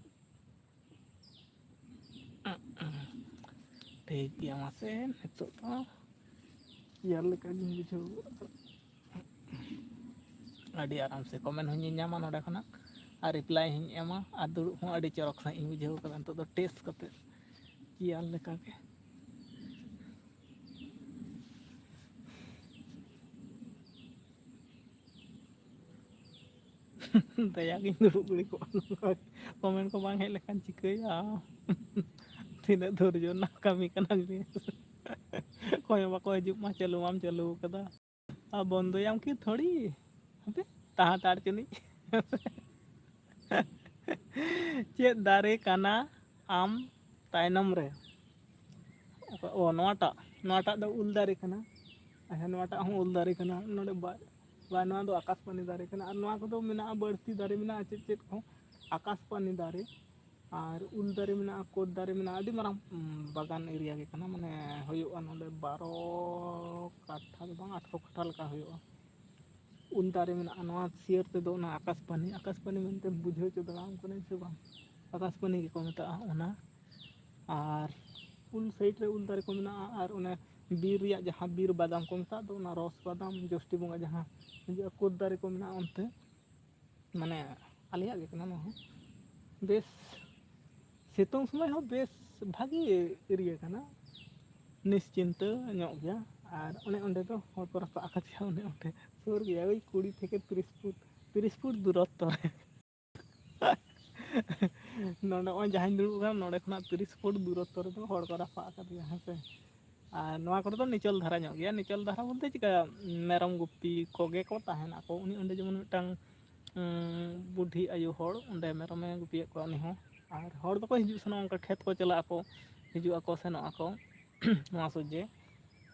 ᱴᱷᱤᱠ ᱜᱮᱭᱟ, ᱢᱟᱥᱮ ᱱᱤᱛᱚᱜ ᱫᱚ ᱪᱮᱭᱟᱨ ᱞᱮᱠᱟᱜᱤᱧ ᱵᱩᱡᱷᱟᱹᱣ ᱜᱚᱫ ᱠᱟᱫᱟ᱾ ᱟᱹᱰᱤ ᱟᱨᱟᱢ ᱥᱮ ᱠᱚᱢᱮᱱᱴ ᱦᱚᱸᱧ ᱧᱟᱢᱟ ᱱᱚᱸᱰᱮ ᱠᱷᱚᱱᱟᱜ, ᱟᱨ ᱨᱤᱯᱞᱟᱭ ᱦᱚᱸᱧ ᱮᱢᱟ, ᱟᱨ ᱫᱩᱲᱩᱵ ᱦᱚᱸ ᱟᱹᱰᱤ ᱪᱚᱨᱚᱠ ᱥᱟᱺᱦᱤᱡ ᱤᱧ ᱵᱩᱡᱷᱟᱹᱣ ᱠᱟᱫᱟ ᱱᱤᱛᱚᱜ ᱫᱚ ᱴᱮᱥᱴ ᱠᱟᱛᱮ ᱪᱮᱭᱟᱨ ᱞᱮᱠᱟᱜᱮ᱾ ᱫᱟᱭᱟ ᱜᱤᱧ ᱫᱩᱲᱩᱵ ᱜᱤᱲᱤ ᱠᱚᱜᱼᱟ, ᱱᱚᱝᱠᱟ ᱠᱚᱢᱮᱱᱴ ᱠᱚ ᱵᱟᱝ ᱦᱮᱡ ᱞᱮᱠᱷᱟᱱ ᱪᱤᱠᱟᱹᱭᱟ? ᱛᱤᱱᱟᱹᱜ ᱫᱷᱳᱨᱡᱚ ᱨᱮᱱᱟᱜ ᱠᱟᱹᱢᱤ ᱠᱟᱱᱟ ᱱᱤᱭᱟᱹ᱾ ᱚᱠᱚᱭ ᱦᱚᱸ ᱵᱟᱠᱚ ᱦᱤᱡᱩᱜ ᱢᱟ, ᱪᱟᱹᱞᱩ ᱢᱟᱢ ᱪᱟᱹᱞᱩ ᱠᱟᱫᱟ᱾ ᱟᱨ ᱵᱚᱱᱫᱚᱭᱟᱢ ᱠᱤ ᱛᱷᱚᱲᱤ? ᱦᱟᱯᱮ, ᱛᱟᱦᱟᱸ ᱛᱟᱲ ᱪᱩᱱᱤᱡ᱾ ᱪᱮᱫ ᱫᱟᱨᱮ ᱠᱟᱱᱟ ᱟᱢ ᱛᱟᱭᱱᱚᱢ ᱨᱮ? ᱚ, ᱱᱚᱣᱟᱴᱟᱜ, ᱱᱚᱣᱟᱴᱟᱜ ᱫᱚ ᱩᱞ ᱫᱟᱨᱮ ᱠᱟᱱᱟ᱾ ᱟᱪᱪᱷᱟ, ᱱᱚᱣᱟᱴᱟᱜ ᱦᱚᱸ ᱩᱞ ᱫᱟᱨᱮ ᱠᱟᱱᱟ᱾ ᱱᱚᱰᱮ ᱵᱟ-, ᱵᱟ-, ᱱᱚᱣᱟ ᱫᱚ ᱟᱠᱟᱥᱯᱟᱱᱤ ᱫᱟᱨᱮ ᱠᱟᱱᱟ᱾ ᱟᱨ ᱱᱚᱣᱟ ᱠᱚᱫᱚ ᱢᱮᱱᱟᱜᱼᱟ, ᱵᱟᱹᱲᱛᱤ ᱫᱟᱨᱮ ᱢᱮᱱᱟᱜᱼᱟ, ᱪᱮᱫ ᱪᱮᱫ ᱠᱚ, ᱟᱠᱟᱥᱯᱟᱱᱤ ᱫᱟᱨᱮ, ᱟᱨ ᱩᱞ ᱫᱟᱨᱮ ᱢᱮᱱᱟᱜᱼᱟ, ᱠᱳᱫ ᱫᱟᱨᱮ ᱢᱮᱱᱟᱜᱼᱟ, ᱟᱹᱰᱤ ᱢᱟᱨᱟᱝ, ᱩᱸ, ᱵᱟᱜᱟᱱ ᱮᱨᱤᱭᱟ ᱜᱮ ᱠᱟᱱᱟ᱾ ᱢᱟᱱᱮ ᱦᱩᱭᱩᱜᱼᱟ ᱱᱚᱰᱮ ᱵᱟᱨᱚ ᱠᱟᱴᱷᱟ ᱫᱚ ᱵᱟᱝ, ᱟᱴᱷᱨᱚ ᱠᱟᱴᱷᱟ ᱞᱮᱠᱟ ᱦᱩᱭᱩᱜᱼᱟ᱾ ᱩᱞ ᱫᱟᱨᱮ ᱢᱮᱱᱟᱜᱼᱟ᱾ ᱱᱚᱣᱟ ᱥᱤᱭᱟᱹᱨ ᱛᱮᱫᱚ ᱚᱱᱟ ᱟᱠᱟᱥᱯᱟᱱᱤ, ᱟᱠᱟᱥᱯᱟᱱᱤ ᱢᱮᱱᱛᱮ ᱵᱩᱡᱷᱟᱹᱣ ᱦᱚᱪᱚ ᱫᱟᱲᱮᱭᱟᱢ ᱠᱟᱹᱱᱟᱹᱧ ᱥᱮ ᱵᱟᱝ? ᱟᱠᱟᱥᱯᱟᱱᱤ ᱜᱮᱠᱚ ᱢᱮᱛᱟᱜᱼᱟ ᱚᱱᱟ᱾ ᱟᱨ ᱩᱞ ᱥᱟᱭᱤᱰ ᱨᱮ ᱩᱞ ᱫᱟᱨᱮ ᱠᱚ ᱢᱮᱱᱟᱜᱼᱟ, ᱟᱨ ᱚᱱᱮ ᱵᱤᱨ ᱨᱮᱭᱟᱜ ᱡᱟᱦᱟᱸ ᱵᱤᱨ ᱵᱟᱫᱟᱢ ᱠᱚ ᱢᱮᱛᱟᱜ ᱫᱚ, ᱚᱱᱟ ᱨᱚᱥ ᱵᱟᱫᱟᱢ, ᱡᱳᱥᱴᱤ ᱵᱚᱸᱜᱟ ᱡᱟᱦᱟᱸ ᱦᱤᱡᱩᱜᱼᱟ, ᱠᱳᱫ ᱫᱟᱨᱮ ᱠᱚ ᱢᱮᱱᱟᱜᱼᱟ ᱚᱱᱛᱮ, ᱢᱟᱱᱮ ᱟᱞᱮᱭᱟᱜ ᱜᱮ ᱠᱟᱱᱟ ᱱᱚᱣᱟ ᱦᱚᱸ᱾ ᱵᱮᱥ ᱥᱤᱛᱩᱝ ᱥᱚᱢᱚᱭ ᱦᱚᱸ ᱵᱮᱥ ᱵᱷᱟᱜᱤ ᱮᱨᱤᱭᱟ ᱠᱟᱱᱟ, ᱱᱤᱥᱪᱤᱱᱛᱟᱹ ᱧᱚᱜ ᱜᱮᱭᱟ᱾ ᱟᱨ ᱚᱱᱮ ᱚᱸᱰᱮ ᱫᱚ ᱦᱚᱲ ᱠᱚ ᱨᱟᱯᱟᱜ ᱟᱠᱟᱫᱮᱭᱟ, ᱚᱱᱮ ᱚᱸᱰᱮ ᱥᱩᱨ ᱜᱮᱭᱟ, ᱳᱭ ᱠᱩᱲᱤ ᱛᱷᱮᱠᱮ ᱛᱤᱨᱤᱥ ᱯᱷᱩᱴ, ᱛᱤᱨᱤᱥ ᱯᱷᱩᱴ ᱫᱩᱨᱚᱛᱛᱚ ᱨᱮ᱾ ᱱᱚᱰᱮ ᱱᱚᱜᱼᱚᱭ ᱡᱟᱦᱟᱸᱧ ᱫᱩᱲᱩᱵ ᱠᱟᱱᱟ, ᱱᱚᱰᱮ ᱠᱷᱚᱱᱟᱜ ᱛᱤᱨᱤᱥ ᱯᱷᱩᱴ ᱫᱩᱨᱚᱛᱛᱚ ᱨᱮᱫᱚ ᱦᱚᱲ ᱠᱚ ᱨᱟᱯᱟᱜ ᱟᱠᱟᱫᱮᱭᱟ, ᱦᱮᱸ ᱥᱮ᱾ ᱟᱨ ᱱᱚᱣᱟ ᱠᱚᱨᱮ ᱫᱚ ᱱᱤᱪᱚᱞ ᱫᱷᱟᱨᱟ ᱧᱚᱜ ᱜᱮᱭᱟ᱾ ᱱᱤᱪᱚᱞ ᱫᱷᱟᱨᱟ ᱵᱚᱞᱛᱮ ᱪᱤᱠᱟᱹ, ᱢᱮᱨᱚᱢ ᱜᱩᱯᱤ ᱠᱚᱜᱮ ᱠᱚ ᱛᱟᱦᱮᱱᱟ ᱠᱚ᱾ ᱩᱱᱤ ᱚᱸᱰᱮ ᱡᱮᱢᱚᱱ ᱢᱤᱫᱴᱟᱝ, ᱩᱸ, ᱵᱩᱰᱷᱤ ᱟᱭᱳ ᱦᱚᱲ ᱚᱸᱰᱮ ᱢᱮᱨᱚᱢᱮ ᱜᱩᱯᱤᱭᱮᱫ ᱠᱚᱣᱟ ᱩᱱᱤ ᱦᱚᱸ᱾ ᱟᱨ ᱦᱚᱲ ᱫᱚᱠᱚ ᱦᱤᱡᱩᱜ ᱥᱮᱱᱚᱜ, ᱚᱱᱠᱟ ᱠᱷᱮᱛ ᱠᱚ ᱪᱟᱞᱟᱜ ᱟᱠᱚ, ᱦᱤᱡᱩᱜ ᱟᱠᱚ, ᱥᱮᱱᱚᱜ ᱟᱠᱚ᱾ ᱱᱚᱣᱟ ᱥᱚᱡᱷᱮ᱾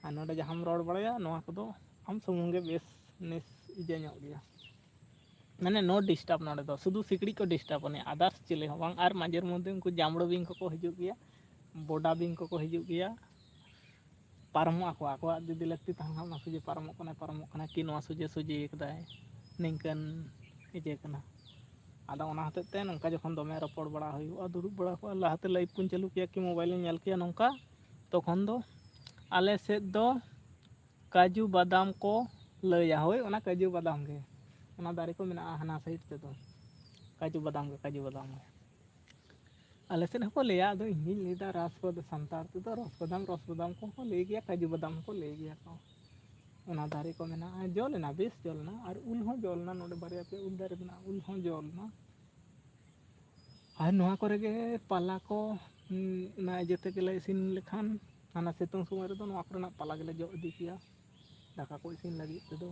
ᱟᱨ ᱱᱚᱰᱮ ᱡᱟᱦᱟᱸᱢ ᱨᱚᱲ ᱵᱟᱲᱟᱭᱟ, ᱱᱚᱣᱟ ᱠᱚᱫᱚ ᱟᱢ ᱥᱩᱢᱩᱝ ᱜᱮ ᱵᱮᱥ ᱱᱤᱥ ᱤᱭᱟᱹ ᱧᱚᱜ ᱜᱮᱭᱟ, ᱢᱟᱱᱮ no disturb᱾ ᱱᱚᱰᱮ ᱫᱚ ᱥᱩᱫᱷᱩ ᱥᱤᱠᱲᱤᱡ ᱠᱚ disturb ᱟᱹᱱᱤᱡ, others ᱪᱤᱞᱤ ᱦᱚᱸ ᱵᱟᱝ᱾ ᱟᱨ ᱢᱟᱡᱷᱮᱨ ᱢᱚᱫᱽᱫᱷᱮ ᱩᱱᱠᱩ ᱡᱟᱢᱲᱳ ᱵᱤᱧ ᱠᱚᱠᱚ ᱦᱤᱡᱩᱜ ᱜᱮᱭᱟ, ᱵᱚᱰᱟ ᱵᱤᱧ ᱠᱚᱠᱚ ᱦᱤᱡᱩᱜ ᱜᱮᱭᱟ, ᱯᱟᱨᱚᱢᱚᱜ ᱟᱠᱚ᱾ ᱟᱠᱚᱣᱟᱜ ᱡᱩᱫᱤ ᱞᱟᱹᱠᱛᱤ ᱛᱟᱦᱮᱱ ᱠᱷᱟᱱ, ᱚᱱᱟ ᱥᱚᱡᱷᱮ ᱯᱟᱨᱚᱢᱚᱜ ᱠᱟᱱᱟᱭ, ᱯᱟᱨᱚᱢᱚᱜ ᱠᱟᱱᱟ, ᱠᱤ ᱱᱚᱣᱟ ᱥᱚᱡᱷᱮ ᱥᱚᱡᱷᱮ ᱠᱟᱫᱟᱭ, ᱱᱤᱝᱠᱟᱹᱱ ᱤᱭᱟᱹ ᱠᱟᱱᱟ᱾ ᱟᱫᱚ ᱚᱱᱟ ᱦᱚᱛᱮᱡ ᱛᱮ ᱱᱚᱝᱠᱟ ᱡᱚᱠᱷᱚᱱ ᱫᱚᱢᱮ ᱨᱚᱯᱚᱲ ᱵᱟᱲᱟ ᱦᱩᱭᱩᱜᱼᱟ, ᱫᱩᱲᱩᱵ ᱵᱟᱲᱟ ᱠᱚᱜᱼᱟ, ᱞᱟᱦᱟᱛᱮ live ᱠᱚᱧ ᱪᱟᱹᱞᱩ ᱠᱮᱭᱟ ᱠᱤ mobile ᱤᱧ ᱧᱮᱞ ᱠᱮᱭᱟ ᱱᱚᱝᱠᱟ, ᱛᱚᱠᱷᱚᱱ ᱫᱚ ᱟᱞᱮ ᱥᱮᱫ ᱫᱚ ᱠᱟᱡᱩ ᱵᱟᱫᱟᱢ ᱠᱚ ᱞᱟᱹᱭᱟ᱾ ᱦᱳᱭ, ᱚᱱᱟ ᱠᱟᱡᱩ ᱵᱟᱫᱟᱢ ᱜᱮ, ᱚᱱᱟ ᱫᱟᱨᱮ ᱠᱚ ᱢᱮᱱᱟᱜᱼᱟ ᱦᱟᱱᱟ side ᱛᱮᱫᱚ, ᱠᱟᱡᱩ ᱵᱟᱫᱟᱢ ᱜᱮ, ᱠᱟᱡᱩ ᱵᱟᱫᱟᱢ ᱜᱮ᱾ ᱟᱞᱮ ᱥᱮᱫ ᱦᱚᱸᱠᱚ ᱞᱟᱹᱭᱟ, ᱟᱫᱚ ᱤᱧ ᱜᱤᱧ ᱞᱟᱹᱭᱫᱟ ᱨᱟᱥᱵᱟᱫᱟᱢ, ᱥᱟᱱᱛᱟᱲ ᱛᱮᱫᱚ ᱨᱟᱥᱵᱟᱫᱟᱢ, ᱨᱟᱥᱵᱟᱫᱟᱢ ᱠᱚᱦᱚᱸ ᱠᱚ ᱞᱟᱹᱭ ᱜᱮᱭᱟ, ᱠᱟᱡᱩ ᱵᱟᱫᱟᱢ ᱦᱚᱸᱠᱚ ᱞᱟᱹᱭ ᱜᱮᱭᱟ ᱠᱚ᱾ ᱚᱱᱟ ᱫᱟᱨᱮ ᱠᱚ ᱢᱮᱱᱟᱜᱼᱟ, ᱡᱚ ᱞᱮᱱᱟ, ᱵᱮᱥ ᱡᱚ ᱞᱮᱱᱟ, ᱟᱨ ᱩᱞ ᱦᱚᱸ ᱡᱚ ᱞᱮᱱᱟ, ᱱᱚᱰᱮ ᱵᱟᱨᱭᱟ ᱯᱮᱭᱟ ᱩᱞ ᱫᱟᱨᱮ ᱢᱮᱱᱟᱜᱼᱟ, ᱩᱞ ᱦᱚᱸ ᱡᱚ ᱞᱮᱱᱟ᱾ ᱟᱨ ᱱᱚᱣᱟ ᱠᱚᱨᱮ ᱜᱮ ᱯᱟᱞᱟ ᱠᱚ, ᱩᱸ, ᱚᱱᱟ ᱤᱭᱟᱹ ᱛᱮᱜᱮᱞᱮ ᱤᱥᱤᱱ ᱞᱮᱠᱷᱟᱱ, ᱦᱟᱱᱟ ᱥᱤᱛᱩᱝ ᱥᱚᱢᱚᱭ ᱨᱮᱫᱚ ᱱᱚᱣᱟ ᱠᱚᱨᱮᱱᱟᱜ ᱯᱟᱞᱟ ᱜᱮᱞᱮ ᱡᱚᱜ ᱤᱫᱤ ᱠᱮᱭᱟ ᱫᱟᱠᱟ ᱠᱚ ᱤᱥᱤᱱ ᱞᱟᱹᱜᱤᱫ ᱛᱮᱫᱚ᱾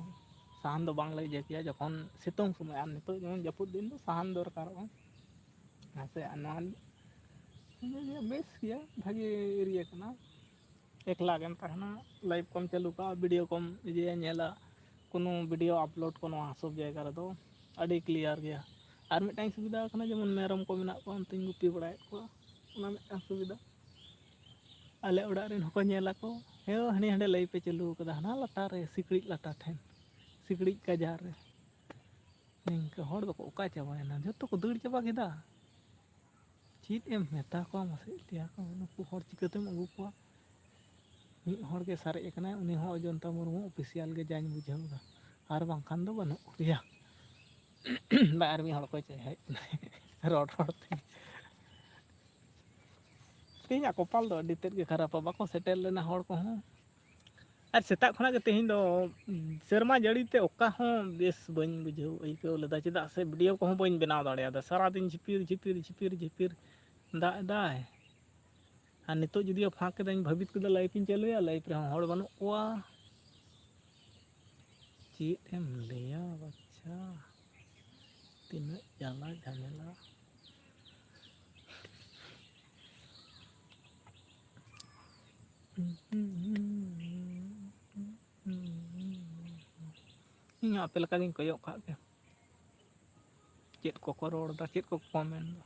ᱥᱟᱦᱟᱱ ᱫᱚ ᱵᱟᱝᱞᱮ ᱤᱭᱟᱹ ᱠᱮᱭᱟ ᱡᱚᱠᱷᱚᱱ ᱥᱤᱛᱩᱝ ᱥᱚᱢᱚᱭ, ᱟᱨ ᱱᱤᱛᱚᱜ ᱡᱮᱢᱚᱱ ᱡᱟᱹᱯᱩᱫ ᱫᱤᱱ ᱫᱚ ᱥᱟᱦᱟᱱ ᱫᱚᱨᱠᱟᱨᱚᱜᱼᱟ᱾ ᱦᱮᱸ ᱥᱮ, ᱟᱨ ᱱᱚᱣᱟ ᱤᱭᱟᱹ ᱜᱮ ᱵᱮᱥ ᱜᱮᱭᱟ, ᱵᱷᱟᱜᱮ ᱮᱨᱤᱭᱟ ᱠᱟᱱᱟ᱾ ᱮᱠᱞᱟ ᱜᱮᱢ ᱛᱟᱦᱮᱱᱟ, live ᱠᱚᱢ ᱪᱟᱹᱞᱩ ᱠᱟᱜᱼᱟ, video ᱠᱚᱢ ᱤᱭᱟᱹᱭᱟ, ᱧᱮᱞᱟ, ᱠᱳᱱᱳ video upload ᱠᱚ ᱱᱚᱣᱟ ᱥᱚᱵ ᱡᱟᱭᱜᱟ ᱨᱮᱫᱚ ᱟᱹᱰᱤ clear ᱜᱮᱭᱟ᱾ ᱟᱨ ᱢᱤᱫᱴᱟᱝ ᱥᱩᱵᱤᱫᱷᱟ ᱠᱟᱱᱟ, ᱡᱮᱢᱚᱱ ᱢᱮᱨᱚᱢ ᱠᱚ ᱢᱮᱱᱟᱜ ᱠᱚᱣᱟ, ᱚᱱᱛᱮᱧ ᱜᱩᱯᱤ ᱵᱟᱲᱟᱭᱮᱫ ᱠᱚᱣᱟ, ᱚᱱᱟ ᱢᱤᱫᱴᱟᱝ ᱥᱩᱵᱤᱫᱷᱟ᱾ ᱟᱞᱮ ᱚᱲᱟᱜ ᱨᱮᱱ ᱦᱚᱸᱠᱚ ᱧᱮᱞ ᱟᱠᱚ, ᱦᱮᱸ, ᱦᱟᱹᱱᱤ ᱦᱟᱸᱰᱮ live ᱮ ᱪᱟᱹᱞᱩ ᱟᱠᱟᱫᱟ, ᱦᱟᱱᱟ ᱞᱟᱴᱟ ᱨᱮ, ᱥᱤᱠᱲᱤᱡ ᱞᱟᱴᱟ ᱴᱷᱮᱱ, ᱥᱤᱠᱲᱤᱡ ᱜᱟᱡᱟᱲ ᱨᱮ᱾ ᱱᱤᱝᱠᱟᱹ ᱦᱚᱲ ᱫᱚᱠᱚ ᱚᱠᱟ ᱪᱟᱵᱟᱭᱮᱱᱟ, ᱡᱷᱚᱛᱚ ᱠᱚ ᱫᱟᱹᱲ ᱪᱟᱵᱟ ᱠᱮᱫᱟ᱾ ᱪᱮᱫ ᱮᱢ ᱢᱮᱛᱟ ᱠᱚᱣᱟ ᱢᱟᱥᱮ, ᱞᱟᱹᱭᱟ ᱠᱚ, ᱱᱩᱠᱩ ᱦᱚᱲ ᱪᱤᱠᱟᱹᱛᱮᱢ ᱟᱹᱜᱩ ᱠᱚᱣᱟ? ᱢᱤᱫ ᱦᱚᱲ ᱜᱮ ᱥᱟᱨᱮᱡ ᱟᱠᱟᱱᱟᱭ, ᱩᱱᱤ ᱦᱚᱸ ᱚᱡᱚᱱᱛᱟ ᱢᱩᱨᱢᱩ official ᱜᱮ ᱡᱟᱧ ᱵᱩᱡᱷᱟᱹᱣ ᱮᱫᱟ, ᱟᱨ ᱵᱟᱝᱠᱷᱟᱱ ᱫᱚ ᱵᱟᱹᱱᱩᱜ ᱠᱚᱜᱮᱭᱟ᱾ ᱵᱟ, ᱟᱨ ᱢᱤᱫ ᱦᱚᱲ ᱚᱠᱚᱭ ᱪᱚᱭ ᱦᱮᱡ ᱮᱱᱟᱭ ᱨᱚᱲ ᱨᱚᱲ ᱛᱮ᱾ ᱛᱮᱦᱮᱧᱟᱜ ᱠᱚᱯᱟᱞ ᱫᱚ ᱟᱹᱰᱤ ᱛᱮᱫ ᱜᱮ ᱠᱷᱟᱨᱟᱯᱟ, ᱵᱟᱠᱚ ᱥᱮᱴᱮᱨ ᱞᱮᱱᱟ ᱦᱚᱲ ᱠᱚᱦᱚᱸ᱾ ᱟᱨ ᱥᱮᱛᱟᱜ ᱠᱷᱚᱱᱟᱜ ᱜᱮ ᱛᱮᱦᱮᱧ ᱫᱚ ᱥᱮᱨᱢᱟ ᱡᱟᱹᱲᱤ ᱛᱮ ᱚᱠᱟ ᱦᱚᱸ ᱵᱮᱥ ᱵᱟᱹᱧ ᱵᱩᱡᱷᱟᱹᱣ ᱟᱹᱭᱠᱟᱹᱣ ᱞᱮᱫᱟ, ᱪᱮᱫᱟᱜ ᱥᱮ ᱵᱷᱤᱰᱤᱭᱳ ᱠᱚᱦᱚᱸ ᱵᱟᱹᱧ ᱵᱮᱱᱟᱣ ᱫᱟᱲᱮᱭᱟᱫᱟ᱾ ᱥᱟᱨᱟᱫᱤᱱ ᱡᱷᱤᱯᱤᱨ ᱡᱷᱤᱯᱤᱨ ᱡᱷᱤᱯᱤᱨ ᱡᱷᱤᱯᱤᱨ ᱫᱟᱜ ᱮᱫᱟᱭ᱾ ᱟᱨ ᱱᱤᱛᱚᱜ ᱡᱩᱫᱤᱭᱳ ᱯᱷᱟᱸᱠ ᱠᱮᱫᱟᱹᱧ, ᱵᱷᱟᱹᱵᱤᱛ ᱠᱮᱫᱟ ᱞᱟᱭᱤᱵᱷ ᱤᱧ ᱪᱟᱹᱞᱩᱭᱟ, ᱞᱟᱭᱤᱵᱷ ᱨᱮᱦᱚᱸ ᱦᱚᱲ ᱵᱟᱹᱱᱩᱜ ᱠᱚᱣᱟ᱾ ᱪᱮᱫ ᱮᱢ ᱞᱟᱹᱭᱟ ᱵᱟᱪᱪᱟ, ᱛᱤᱱᱟᱹᱜ ᱡᱟᱞᱟ ᱡᱷᱟᱢᱮᱞᱟ᱾ ᱤᱧ ᱦᱚᱸ ᱟᱯᱮ ᱞᱮᱠᱟ ᱜᱤᱧ ᱠᱚᱭᱚᱜ ᱠᱟᱜ ᱯᱮ, ᱪᱮᱫ ᱠᱚᱠᱚ ᱨᱚᱲ ᱫᱟ, ᱪᱮᱫ ᱠᱚᱠᱚ ᱠᱚᱢᱮᱱᱴ ᱫᱟ᱾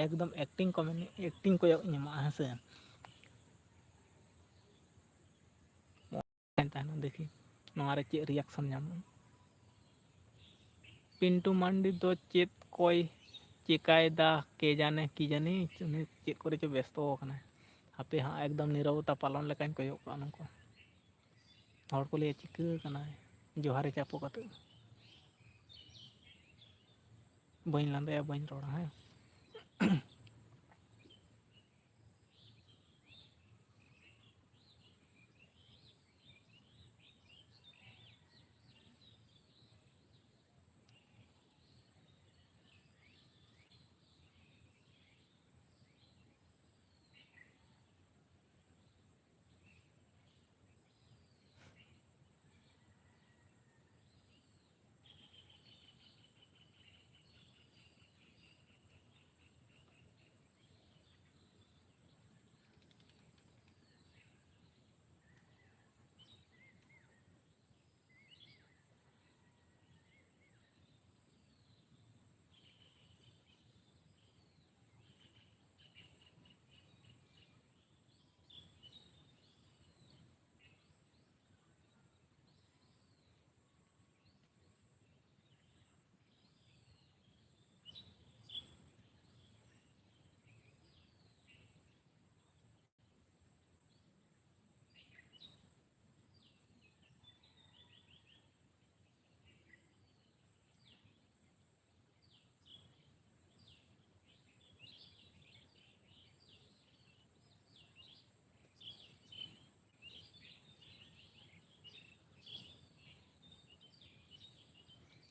ᱮᱠᱫᱚᱢ ᱮᱠᱴᱤᱝ ᱠᱚᱢᱮᱱᱴ, ᱮᱠᱴᱤᱝ ᱠᱚᱭᱚᱜ ᱤᱧ ᱮᱢᱟᱜᱼᱟ, ᱦᱮᱸ ᱥᱮ᱾ ᱛᱟᱦᱮᱱᱟ, ᱫᱮᱠᱷᱤ ᱱᱚᱣᱟ ᱨᱮ ᱪᱮᱫ ᱨᱤᱭᱟᱠᱥᱚᱱ ᱧᱟᱢᱚᱜᱼᱟ᱾ ᱯᱤᱱᱴᱩ ᱢᱟᱱᱰᱤ ᱫᱚ ᱪᱮᱫ ᱠᱚᱭ ᱪᱮᱠᱟᱭᱮᱫᱟ ᱠᱮ ᱡᱟᱱᱮ, ᱠᱤ ᱡᱟᱱᱤ ᱩᱱᱤ ᱪᱮᱫ ᱠᱚᱨᱮ ᱪᱚ ᱵᱮᱥᱛᱚ ᱟᱠᱟᱱᱟᱭ᱾ ᱦᱟᱯᱮ ᱦᱟᱸᱜ, ᱮᱠᱫᱚᱢ ᱱᱤᱨᱚᱵᱚᱛᱟ ᱯᱟᱞᱚᱱ ᱞᱮᱠᱟᱧ ᱠᱚᱭᱚᱜ ᱠᱚᱜᱼᱟ ᱱᱩᱠᱩ᱾ ᱦᱚᱲ ᱠᱚ ᱞᱟᱹᱭᱟ, "ᱪᱤᱠᱟᱹ ᱠᱟᱱᱟᱭ ᱡᱚᱦᱟᱨᱮ ᱪᱟᱯᱚ ᱠᱟᱛᱮ?" ᱵᱟᱹᱧ ᱞᱟᱸᱫᱟᱭᱟ, ᱵᱟᱹᱧ ᱨᱚᱲᱟ, ᱦᱮᱸ᱾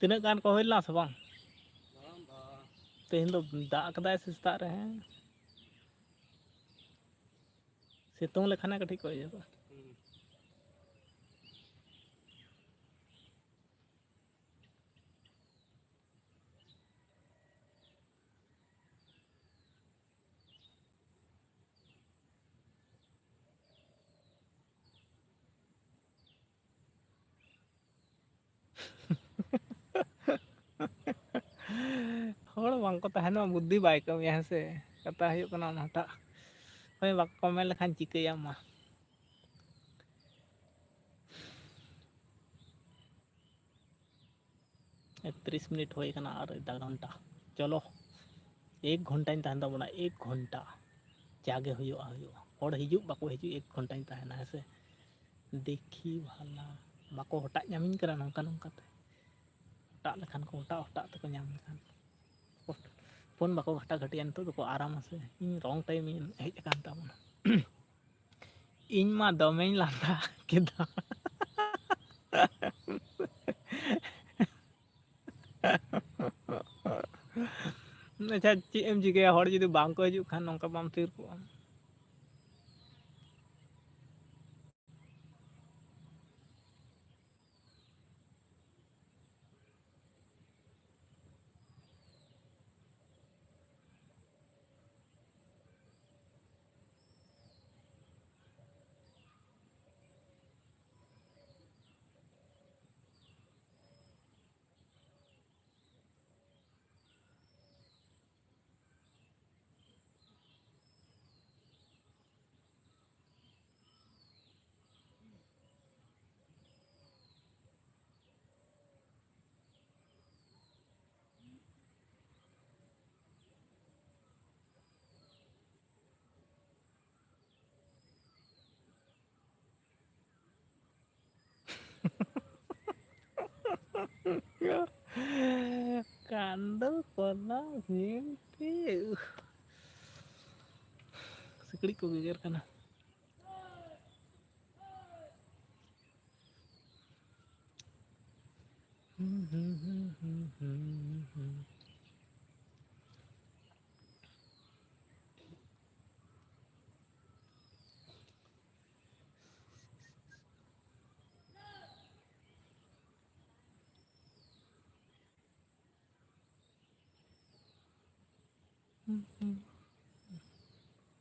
ᱛᱤᱱᱟᱹᱜ ᱜᱟᱱ ᱠᱚ ᱦᱩᱭ ᱞᱮᱱᱟ ᱥᱮ ᱵᱟᱝ? ᱛᱮᱦᱮᱧ ᱫᱚ ᱫᱟᱜ ᱠᱟᱫᱟᱭ ᱥᱮ ᱥᱮᱛᱟᱜ ᱨᱮ, ᱦᱮᱸ᱾ ᱥᱤᱛᱩᱝ ᱞᱮᱠᱷᱟᱱᱮ ᱠᱟᱹᱴᱤᱡ ᱠᱚ ᱤᱭᱟᱹᱜᱼᱟ᱾ ᱦᱚᱲ ᱵᱟᱝᱠᱚ ᱛᱟᱦᱮᱱᱟ, ᱵᱩᱫᱽᱫᱷᱤ ᱵᱟᱭ ᱠᱟᱹᱢᱤᱭᱟ, ᱦᱮᱸ ᱥᱮ? ᱠᱟᱛᱷᱟ ᱦᱩᱭᱩᱜ ᱠᱟᱱᱟ ᱚᱱᱟᱴᱟᱜ᱾ ᱦᱳᱭ, ᱵᱟᱠᱚ ᱠᱚᱢᱮᱱᱴ ᱞᱮᱠᱷᱟᱱ ᱪᱤᱠᱟᱹᱭᱟᱢ ᱢᱟ? ᱮᱠᱛᱨᱤᱥ ᱢᱤᱱᱤᱴ ᱦᱩᱭ ᱟᱠᱟᱱᱟ, ᱟᱨ ᱟᱫᱷᱟ ᱜᱷᱚᱱᱴᱟ᱾ ᱪᱚᱞᱚ, ᱮᱠ ᱜᱷᱚᱱᱴᱟᱧ ᱛᱟᱦᱮᱱ ᱛᱟᱵᱚᱱᱟ, ᱮᱠ ᱜᱷᱚᱱᱴᱟ᱾ ᱡᱟᱜᱮ ᱦᱩᱭᱩᱜᱼᱟ, ᱦᱩᱭᱩᱜᱼᱟ᱾ ᱦᱚᱲ ᱦᱤᱡᱩᱜ ᱵᱟᱠᱚ ᱦᱤᱡᱩᱜ, ᱮᱠ ᱜᱷᱚᱱᱴᱟᱧ ᱛᱟᱦᱮᱱᱟ, ᱦᱮᱸ ᱥᱮ? ᱫᱮᱠᱷᱤ ᱵᱷᱟᱞᱟ, ᱵᱟᱠᱚ ᱦᱚᱴᱟᱜ ᱧᱟᱢᱤᱧ ᱠᱟᱱᱟ ᱱᱚᱝᱠᱟ ᱱᱚᱝᱠᱟ ᱛᱮ᱾ ᱦᱚᱴᱟᱜ ᱞᱮᱠᱷᱟᱱ ᱠᱚ, ᱦᱚᱴᱟᱜ, ᱦᱚᱴᱟᱜ ᱛᱮᱠᱚ ᱧᱟᱢ ᱞᱮᱠᱷᱟᱱ᱾ ᱯᱷᱳᱱ ᱵᱟᱠᱚ ᱜᱷᱟᱴᱟ ᱜᱷᱟᱹᱴᱤᱭᱟ, ᱱᱤᱛᱚᱜ ᱫᱚᱠᱚ ᱟᱨᱟᱢᱟ ᱥᱮ᱾ ᱤᱧ wrong time ᱤᱧ ᱦᱮᱡ ᱟᱠᱟᱱ ᱛᱟᱵᱚᱱᱟ᱾ ᱤᱧ ᱢᱟ ᱫᱚᱢᱮᱧ ᱞᱟᱸᱫᱟ ᱠᱮᱫᱟ᱾ ᱟᱪᱪᱷᱟ, ᱪᱮᱫ ᱮᱢ ᱪᱤᱠᱟᱹᱭᱟ, ᱦᱚᱲ ᱡᱩᱫᱤ ᱵᱟᱝ ᱠᱚ ᱦᱤᱡᱩᱜ ᱠᱷᱟᱱ, ᱱᱚᱝᱠᱟ ᱵᱟᱢ ᱛᱷᱤᱨ ᱠᱚᱜᱼᱟ᱾ ᱠᱟᱱᱫᱚ ᱠᱚᱞᱟ ᱵᱷᱤᱱᱴᱤ᱾ ᱥᱤᱠᱲᱤᱡ ᱠᱚ ᱜᱮᱜᱮᱨ ᱠᱟᱱᱟ᱾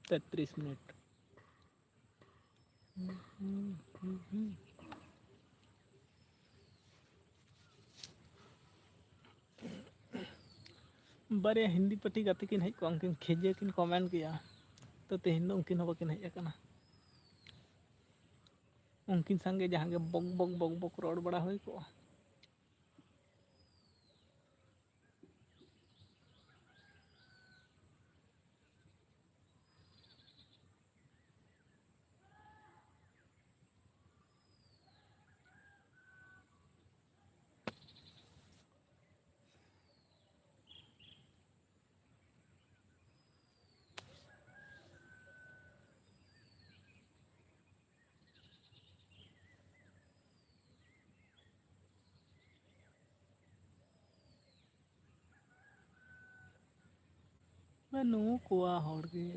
ᱛᱮᱛᱨᱤᱥ ᱢᱤᱱᱤᱴ᱾ ᱵᱟᱨᱭᱟ ᱦᱤᱱᱫᱤ ᱯᱟᱹᱴᱤ ᱜᱟᱛᱮ ᱠᱤᱱ ᱦᱮᱡ ᱠᱚᱜᱼᱟ, ᱩᱱᱠᱤᱱ ᱠᱷᱮᱡᱮ ᱠᱤᱱ ᱠᱚᱢᱮᱱᱴ ᱠᱮᱜᱼᱟ, ᱛᱚ ᱛᱮᱦᱮᱧ ᱫᱚ ᱩᱱᱠᱤᱱ ᱦᱚᱸ ᱵᱟᱹᱠᱤᱱ ᱦᱮᱡ ᱟᱠᱟᱱᱟ᱾ ᱩᱱᱠᱤᱱ ᱥᱟᱝᱜᱮ ᱡᱟᱦᱟᱸ ᱜᱮ ᱵᱚᱠ ᱵᱚᱠ ᱵᱚᱠ ᱵᱚᱠ ᱨᱚᱲ ᱵᱟᱲᱟ ᱦᱩᱭ ᱠᱚᱜᱼᱟ᱾ ᱵᱟᱹᱱᱩᱜ ᱠᱚᱣᱟ ᱦᱚᱲ ᱜᱮ᱾